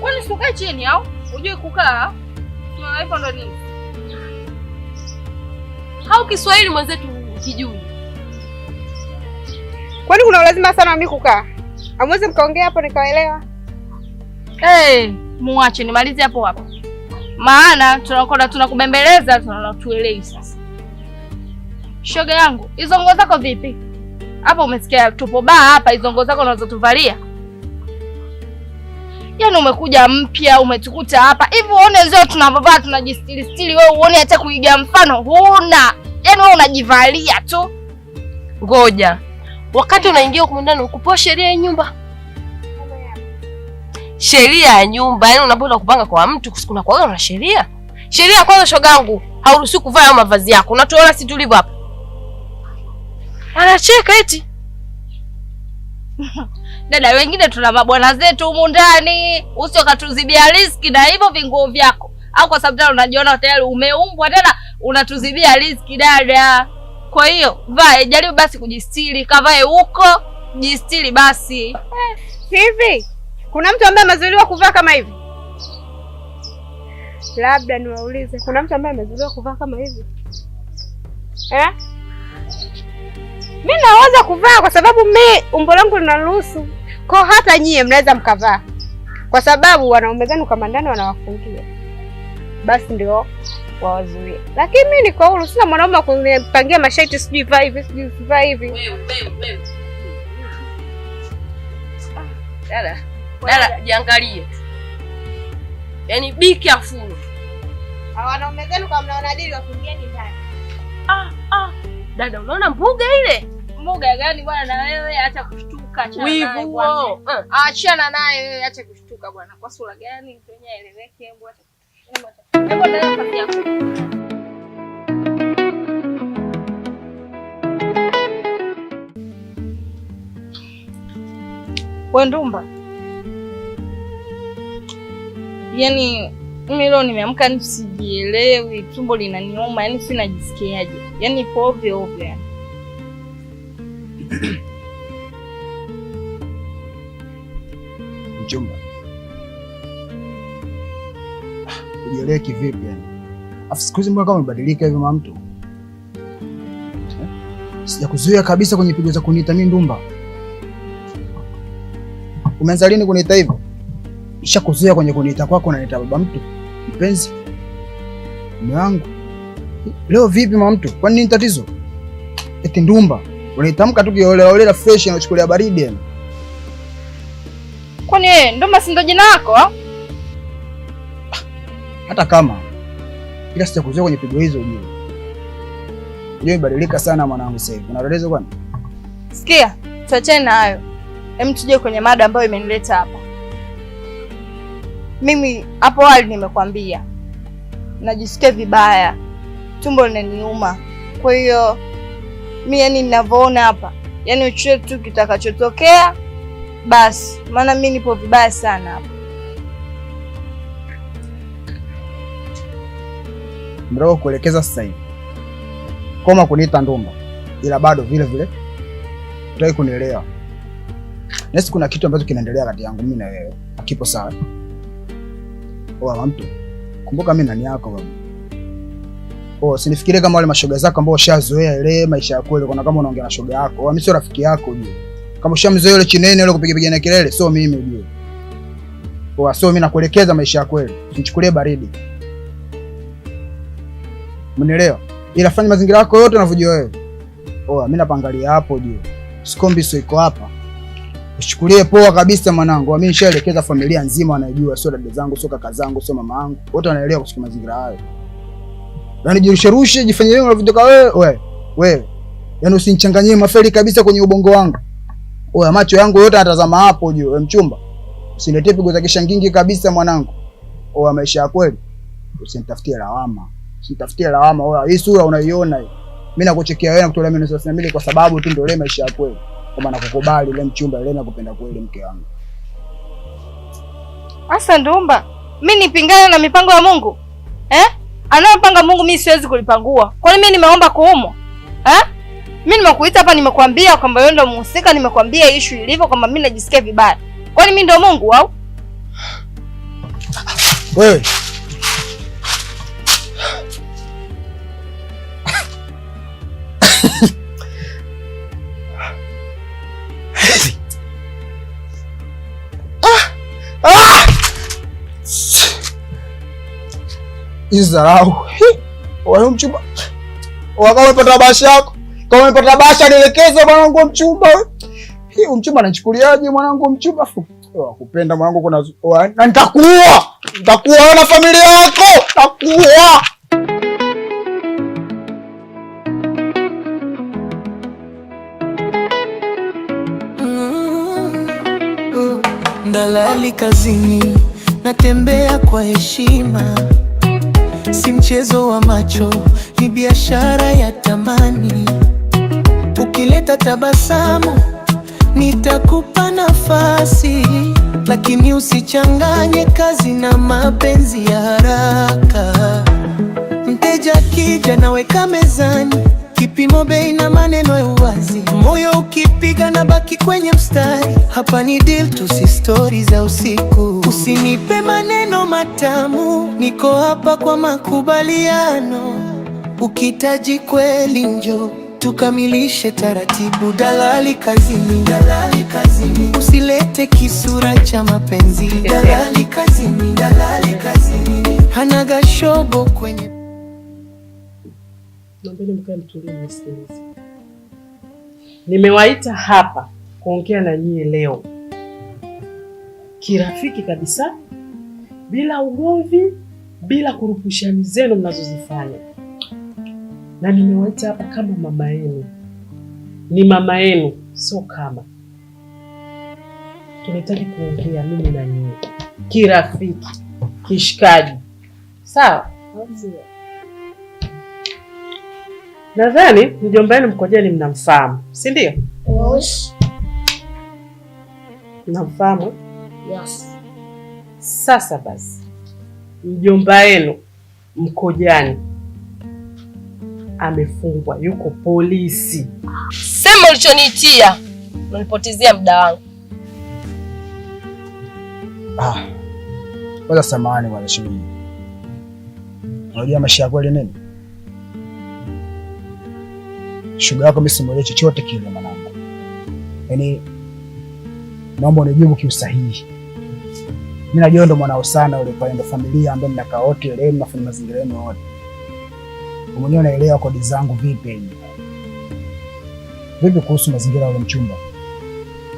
Kwani sikae chini au? Hujui kukaa? Tunaipo ndo nini? Hau Kiswahili mwenzetu kijui. Kwani kuna lazima sana mimi kukaa? Amweze mkaongea hapo nikaelewa. Eh, muache nimalize hapo hapo. Maana tunakwenda tunakubembeleza tunatuelewi sasa. Shoga yangu, hizo nguo zako vipi? Hapo umesikia tupo baa hapa, hizo nguo zako unazotuvalia. Yaani umekuja mpya, umetukuta hapa. Hivi uone zao tunavovaa tunajistili stili, wewe uone hata kuiga mfano huna. Yaani wewe unajivalia tu. Ngoja. Wakati unaingia huko ndani ukupoa sheria ya nyumba. Sheria ya nyumba, yaani unapoenda kupanga kwa mtu kuna kwa na sheria. Sheria kwanza shogangu, hauruhusiwi kuvaa hayo mavazi yako. Unatuona sisi tulivyo hapa. Anacheka eti. Dada wengine tuna mabwana zetu humu ndani, usio katuzibia riski na hivyo vinguo vyako. Au kwa sababu tena unajiona tayari umeumbwa tena unatuzibia riski dada. Kwa hiyo vae, jaribu basi kujistiri, kavae huko, jistiri basi. Hivi kuna mtu ambaye amezuiliwa kuvaa kama hivi? Labda niwaulize, kuna mtu ambaye amezuiliwa kuvaa kama hivi? Eh? Mimi naweza kuvaa kwa sababu mimi umbo langu linaruhusu. Kwa hata nyie mnaweza mkavaa. Kwa sababu wanaume zenu kama ndani wanawafungia. Basi ndio wawazuie. Lakini mimi niko huru, sina mwanaume wa kunipangia masharti sijui vaa hivi, sijui vaa hivi. Wewe. Dada, dada jiangalie. Yaani be careful. Wanaume zenu kama mnaona dili wafungieni ndani. Dada unaona mbuga ile? Mbuga gani bwana na wewe acha kushtuka, achana naye bwana. Achana naye wewe, acha kushtuka bwana. Kwa sura gani mtu yenyewe aeleweke, hebu acha. Hebu endelea kazi yako. We Ndumba, yaani mimi leo nimeamka ni sijielewi, tumbo linaniuma, yaani sina jisikiaje. Yaani ipo ovyo ovyo yani. Mchumba, ujielewe kivipi yani? Afu siku hizi mbona kama umebadilika hivi mama mtu? Sijakuzuia kabisa kwenye pigo za kuniita mimi Ndumba. Umeanza lini kuniita hivyo? Nishakuzuia kwenye kuniita kwako, unaniita baba mtu, mpenzi, mume wangu. Leo vipi mama mtu? Kwani nini tatizo? Eti Ndumba, unaitamka tu kiolela olela fresh na uchukulia baridi yani. Kwani wewe Ndumba si ndo jina lako au? Hata kama ila sijakuzuia kwenye pigo hizo ujue. Ujue imebadilika sana mwanangu sasa hivi. Una tatizo kwani? Sikia, tuachane na hayo. Hem, tuje kwenye mada ambayo imenileta hapa. Mimi hapo awali nimekwambia najisikia vibaya, tumbo linaniuma. Kwa hiyo mimi yani ninavyoona hapa, yani uchue tu kitakachotokea basi, maana mimi nipo vibaya sana hapa. Mroho kuelekeza sasa hivi. Koma kuniita Ndumba, ila bado vile vile hutaki kunielewa. Nesi kuna kitu ambacho kinaendelea kati yangu mimi na wewe. Hakipo sawa. Oa mtu, kumbuka mimi nani yako baba. Oh, usinifikirie kama wale mashoga zako ambao ushazoea ile maisha ya kweli, kuna kama unaongea na shoga yako. Mimi sio rafiki yako ujue. Kama ushamzoea ile chinene ile kupiga piga na kelele, sio mimi ujue. Oa, sio mimi nakuelekeza maisha ya kweli. Usinichukulie baridi. Mnielewa? Ila fanya mazingira yako yote unavyojua wewe. Oa, mimi napangalia hapo ujue. Sikombi sio iko hapa. Usichukulie poa kabisa mwanangu. Mimi nishaelekeza familia nzima wanajua, sio dada zangu, sio kaka zangu, sio mama yangu. Wote wanaelewa kuhusu mazingira hayo. Yaani jirusherushe, jifanyie wewe unavyotaka wewe. Wewe. Yaani usinichanganyie mafeli kabisa kwenye ubongo wangu. Oya, macho yangu yote yanatazama hapo juu, wewe mchumba. Usiniletee pigo za kishangingi kabisa mwanangu. Oya, maisha ya kweli. Usinitafutie lawama. Usinitafutie lawama. Oya, hii sura unaiona hii. Mimi nakuchekea wewe na kutolea meno 32 kwa sababu tu ndio ile maisha ya kweli. Kama nakukubali ile mchumba ile nakupenda kweli mke wangu. Asa Ndumba, mimi nipingane na mipango ya Mungu? Eh? Anayopanga Mungu mimi siwezi kulipangua. Kwa nini mimi nimeomba kuumwa? Eh? Mimi nimekuita hapa nimekuambia kwamba wewe ndio mhusika, nimekuambia issue ilivyo kwamba mimi najisikia vibaya. Kwa nini mimi ndio Mungu au? Wewe. Izarau. Wewe mchumba. Kama umepata basha yako, kama umepata basha nielekeze mwanangu mchumba. Hii mchumba anachukuliaje mwanangu mchumba? Afu wakupenda mwanangu kuna na nitakuua. Nitakuua na familia yako. Nitakuua. Dalali kazini, natembea kwa heshima. Si mchezo wa macho, ni biashara ya thamani. Ukileta tabasamu, nitakupa nafasi. Lakini usichanganye kazi na mapenzi ya haraka. Mteja akija naweka mezani, Vipimo, bei na maneno ya uwazi. Moyo ukipiga na baki kwenye mstari. Hapa ni deal tu, si stori za usiku. Usinipe maneno matamu, niko hapa kwa makubaliano. Ukihitaji kweli njoo tukamilishe taratibu. Dalali kazini, dalali kazini, usilete kisura cha mapenzi. Dalali kazini, dalali kazini, hanaga shobo kwenye Naombeni mkae mtulie mnisikilize. Nimewaita hapa kuongea na nyie leo kirafiki kabisa, bila ugomvi, bila kurupushani zenu mnazozifanya, na nimewaita hapa kama mama yenu. Ni mama yenu, sio kama. Tunahitaji kuongea mimi na nyie kirafiki, kishikaji, sawa? Nadhani mjomba wenu Mkojani mnamfahamu, si ndio? Yes. Mnamfahamu? Yes. Sasa basi, mjomba wenu Mkojani amefungwa, yuko polisi. Sema ulichoniitia, unanipotezea muda wangu. Ah. Kwanza samahani bwana shemeji. Unajua maisha ya kweli nini? Shuga yako mimi simuelewi chochote kile mwanangu. Yaani naomba unijibu kiusahihi. Mimi najua ndo mwanao sana ule pale, ndo familia ambayo mnakaa wote leo, mnafanya mazingira yenu wote. Wewe mwenyewe unaelewa kodi zangu vipi? Vipi kuhusu mazingira yule mchumba?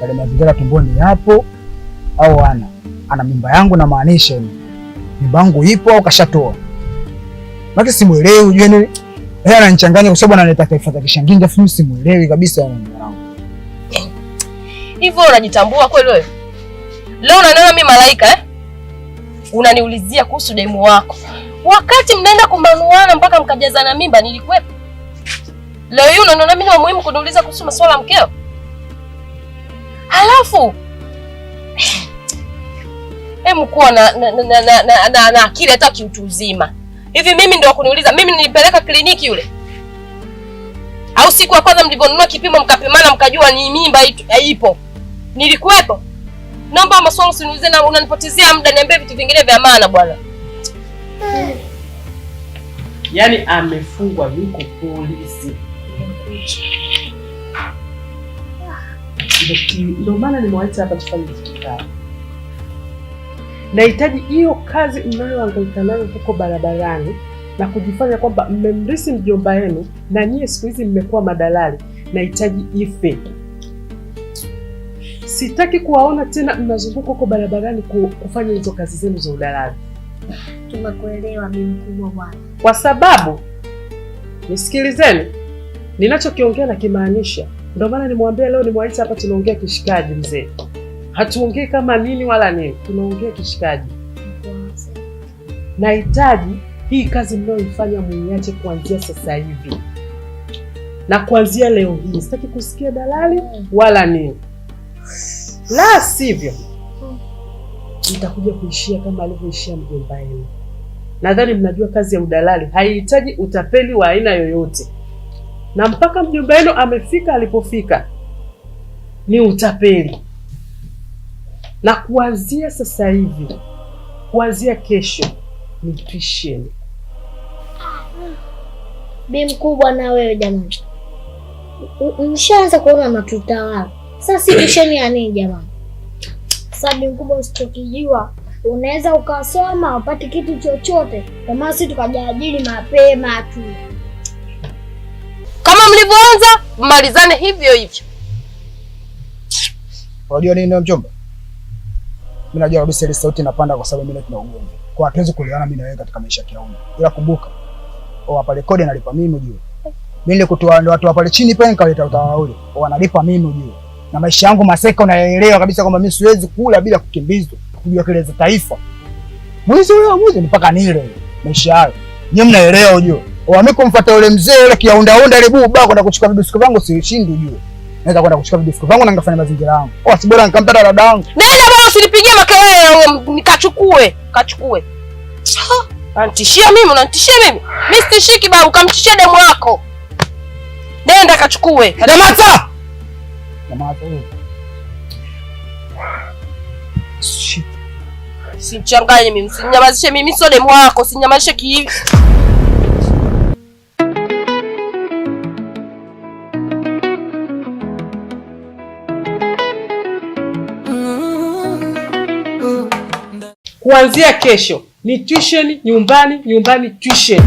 Yale mazingira tumboni yapo au ana? Ana mimba yangu na maanisha ni mimba yangu ipo au kashatoa? Maana simuelewi, unajua nini? Yeye ananichanganya kwa sababu analeta taifa za kishangingi, afu mimi simuelewi kabisa yani mwanangu. Hivyo unajitambua kweli wewe? Leo unaniona mimi malaika eh? Unaniulizia kuhusu demu wako. Wakati mnaenda kumanuana mpaka mkajazana mimba nilikuwepo. Leo hii unaniona mimi ni muhimu kuniuliza kuhusu masuala ya mkeo? Halafu hebu kuwa na akili hata kiutu uzima. Hivi mimi ndio kuniuliza? Mimi nilipeleka kliniki yule? Au siku ya kwanza mlivyonunua kipimo mkapimana mkajua ni mimba ipo? Nilikuwepo? Naomba maswali usiniulize na unanipotezea muda, niambie vitu vingine vya maana bwana. Yaani amefungwa, yuko polisi. Ndio maana nimewaita hapa tufanye kikao. Nahitaji hiyo kazi mnayohangaika nayo huko barabarani na kujifanya kwamba mmemrisi mjomba wenu na nyie siku hizi mmekuwa madalali, nahitaji ife. Sitaki kuwaona tena mnazunguka huko barabarani kufanya hizo kazi zenu za udalali. Tumekuelewa mimi mkubwa bwana. Kwa sababu nisikilizeni, ninachokiongea na kimaanisha. Ndio maana nimwambia leo nimwaita hapa, tunaongea kishikaji mzee. Hatuongei kama nini wala nini, tunaongea kishikaji. Nahitaji hii kazi mnayoifanya muiache kuanzia sasa hivi na kuanzia leo hii. Sitaki kusikia dalali wala nini, la sivyo mtakuja kuishia kama alivyoishia mjomba wenu. Nadhani mnajua kazi ya udalali haihitaji utapeli wa aina yoyote, na mpaka mjomba wenu amefika alipofika ni utapeli. Na kuanzia sasa hivi, kuanzia kesho, nipisheni. Bi mkubwa na wewe jamani, mshaanza kuona matutawala. Sasa si tusheni ya nini jamani? Sasa bi mkubwa, usichokijua unaweza ukasoma upate kitu chochote. Kwa maana sisi tukajiajiri mapema tu. Kama mlivyoanza, malizane hivyo hivyo. Unajua nini mchumba? Mimi najua kabisa ile sauti inapanda kwa sababu mimi tuna ugomvi. Kwa hatuwezi kuelewana mimi na wewe katika maisha ya kiume. Ila kumbuka, hapa rekodi nalipa mimi ujue. Mimi nilikutoa ndio watu pale chini pale nikaleta utawala ule. Wanalipa mimi ujue. Na maisha yangu maseka unaelewa kabisa kwamba mimi siwezi kula bila kukimbizwa, kujua kile za taifa. Mwizi huyo mwizi mpaka nile maisha hayo. Nyinyi mnaelewa ujue. Mimi kumfuata yule mzee yule kiaundaunda ile buba kwenda kuchukua vidusko vangu sishindi ujue. Naweza kwenda kuchukua vidusko vangu na nikafanya mazingira yangu. Si bora nikampata dada yangu. Nenda bwana, usinipigie makelele, nikachukue, kachukue. Unanitishia mimi, unanitishia mimi? Mimi sitishiki babu, kamtishia demu wako. Nenda kachukue. Nyamaza! Nyamaza wewe. Simchanganye mimi, msinyamazishe mimi, sio demu wako, sinyamazishe kihivi. Kuanzia kesho ni tuition nyumbani, nyumbani tuition.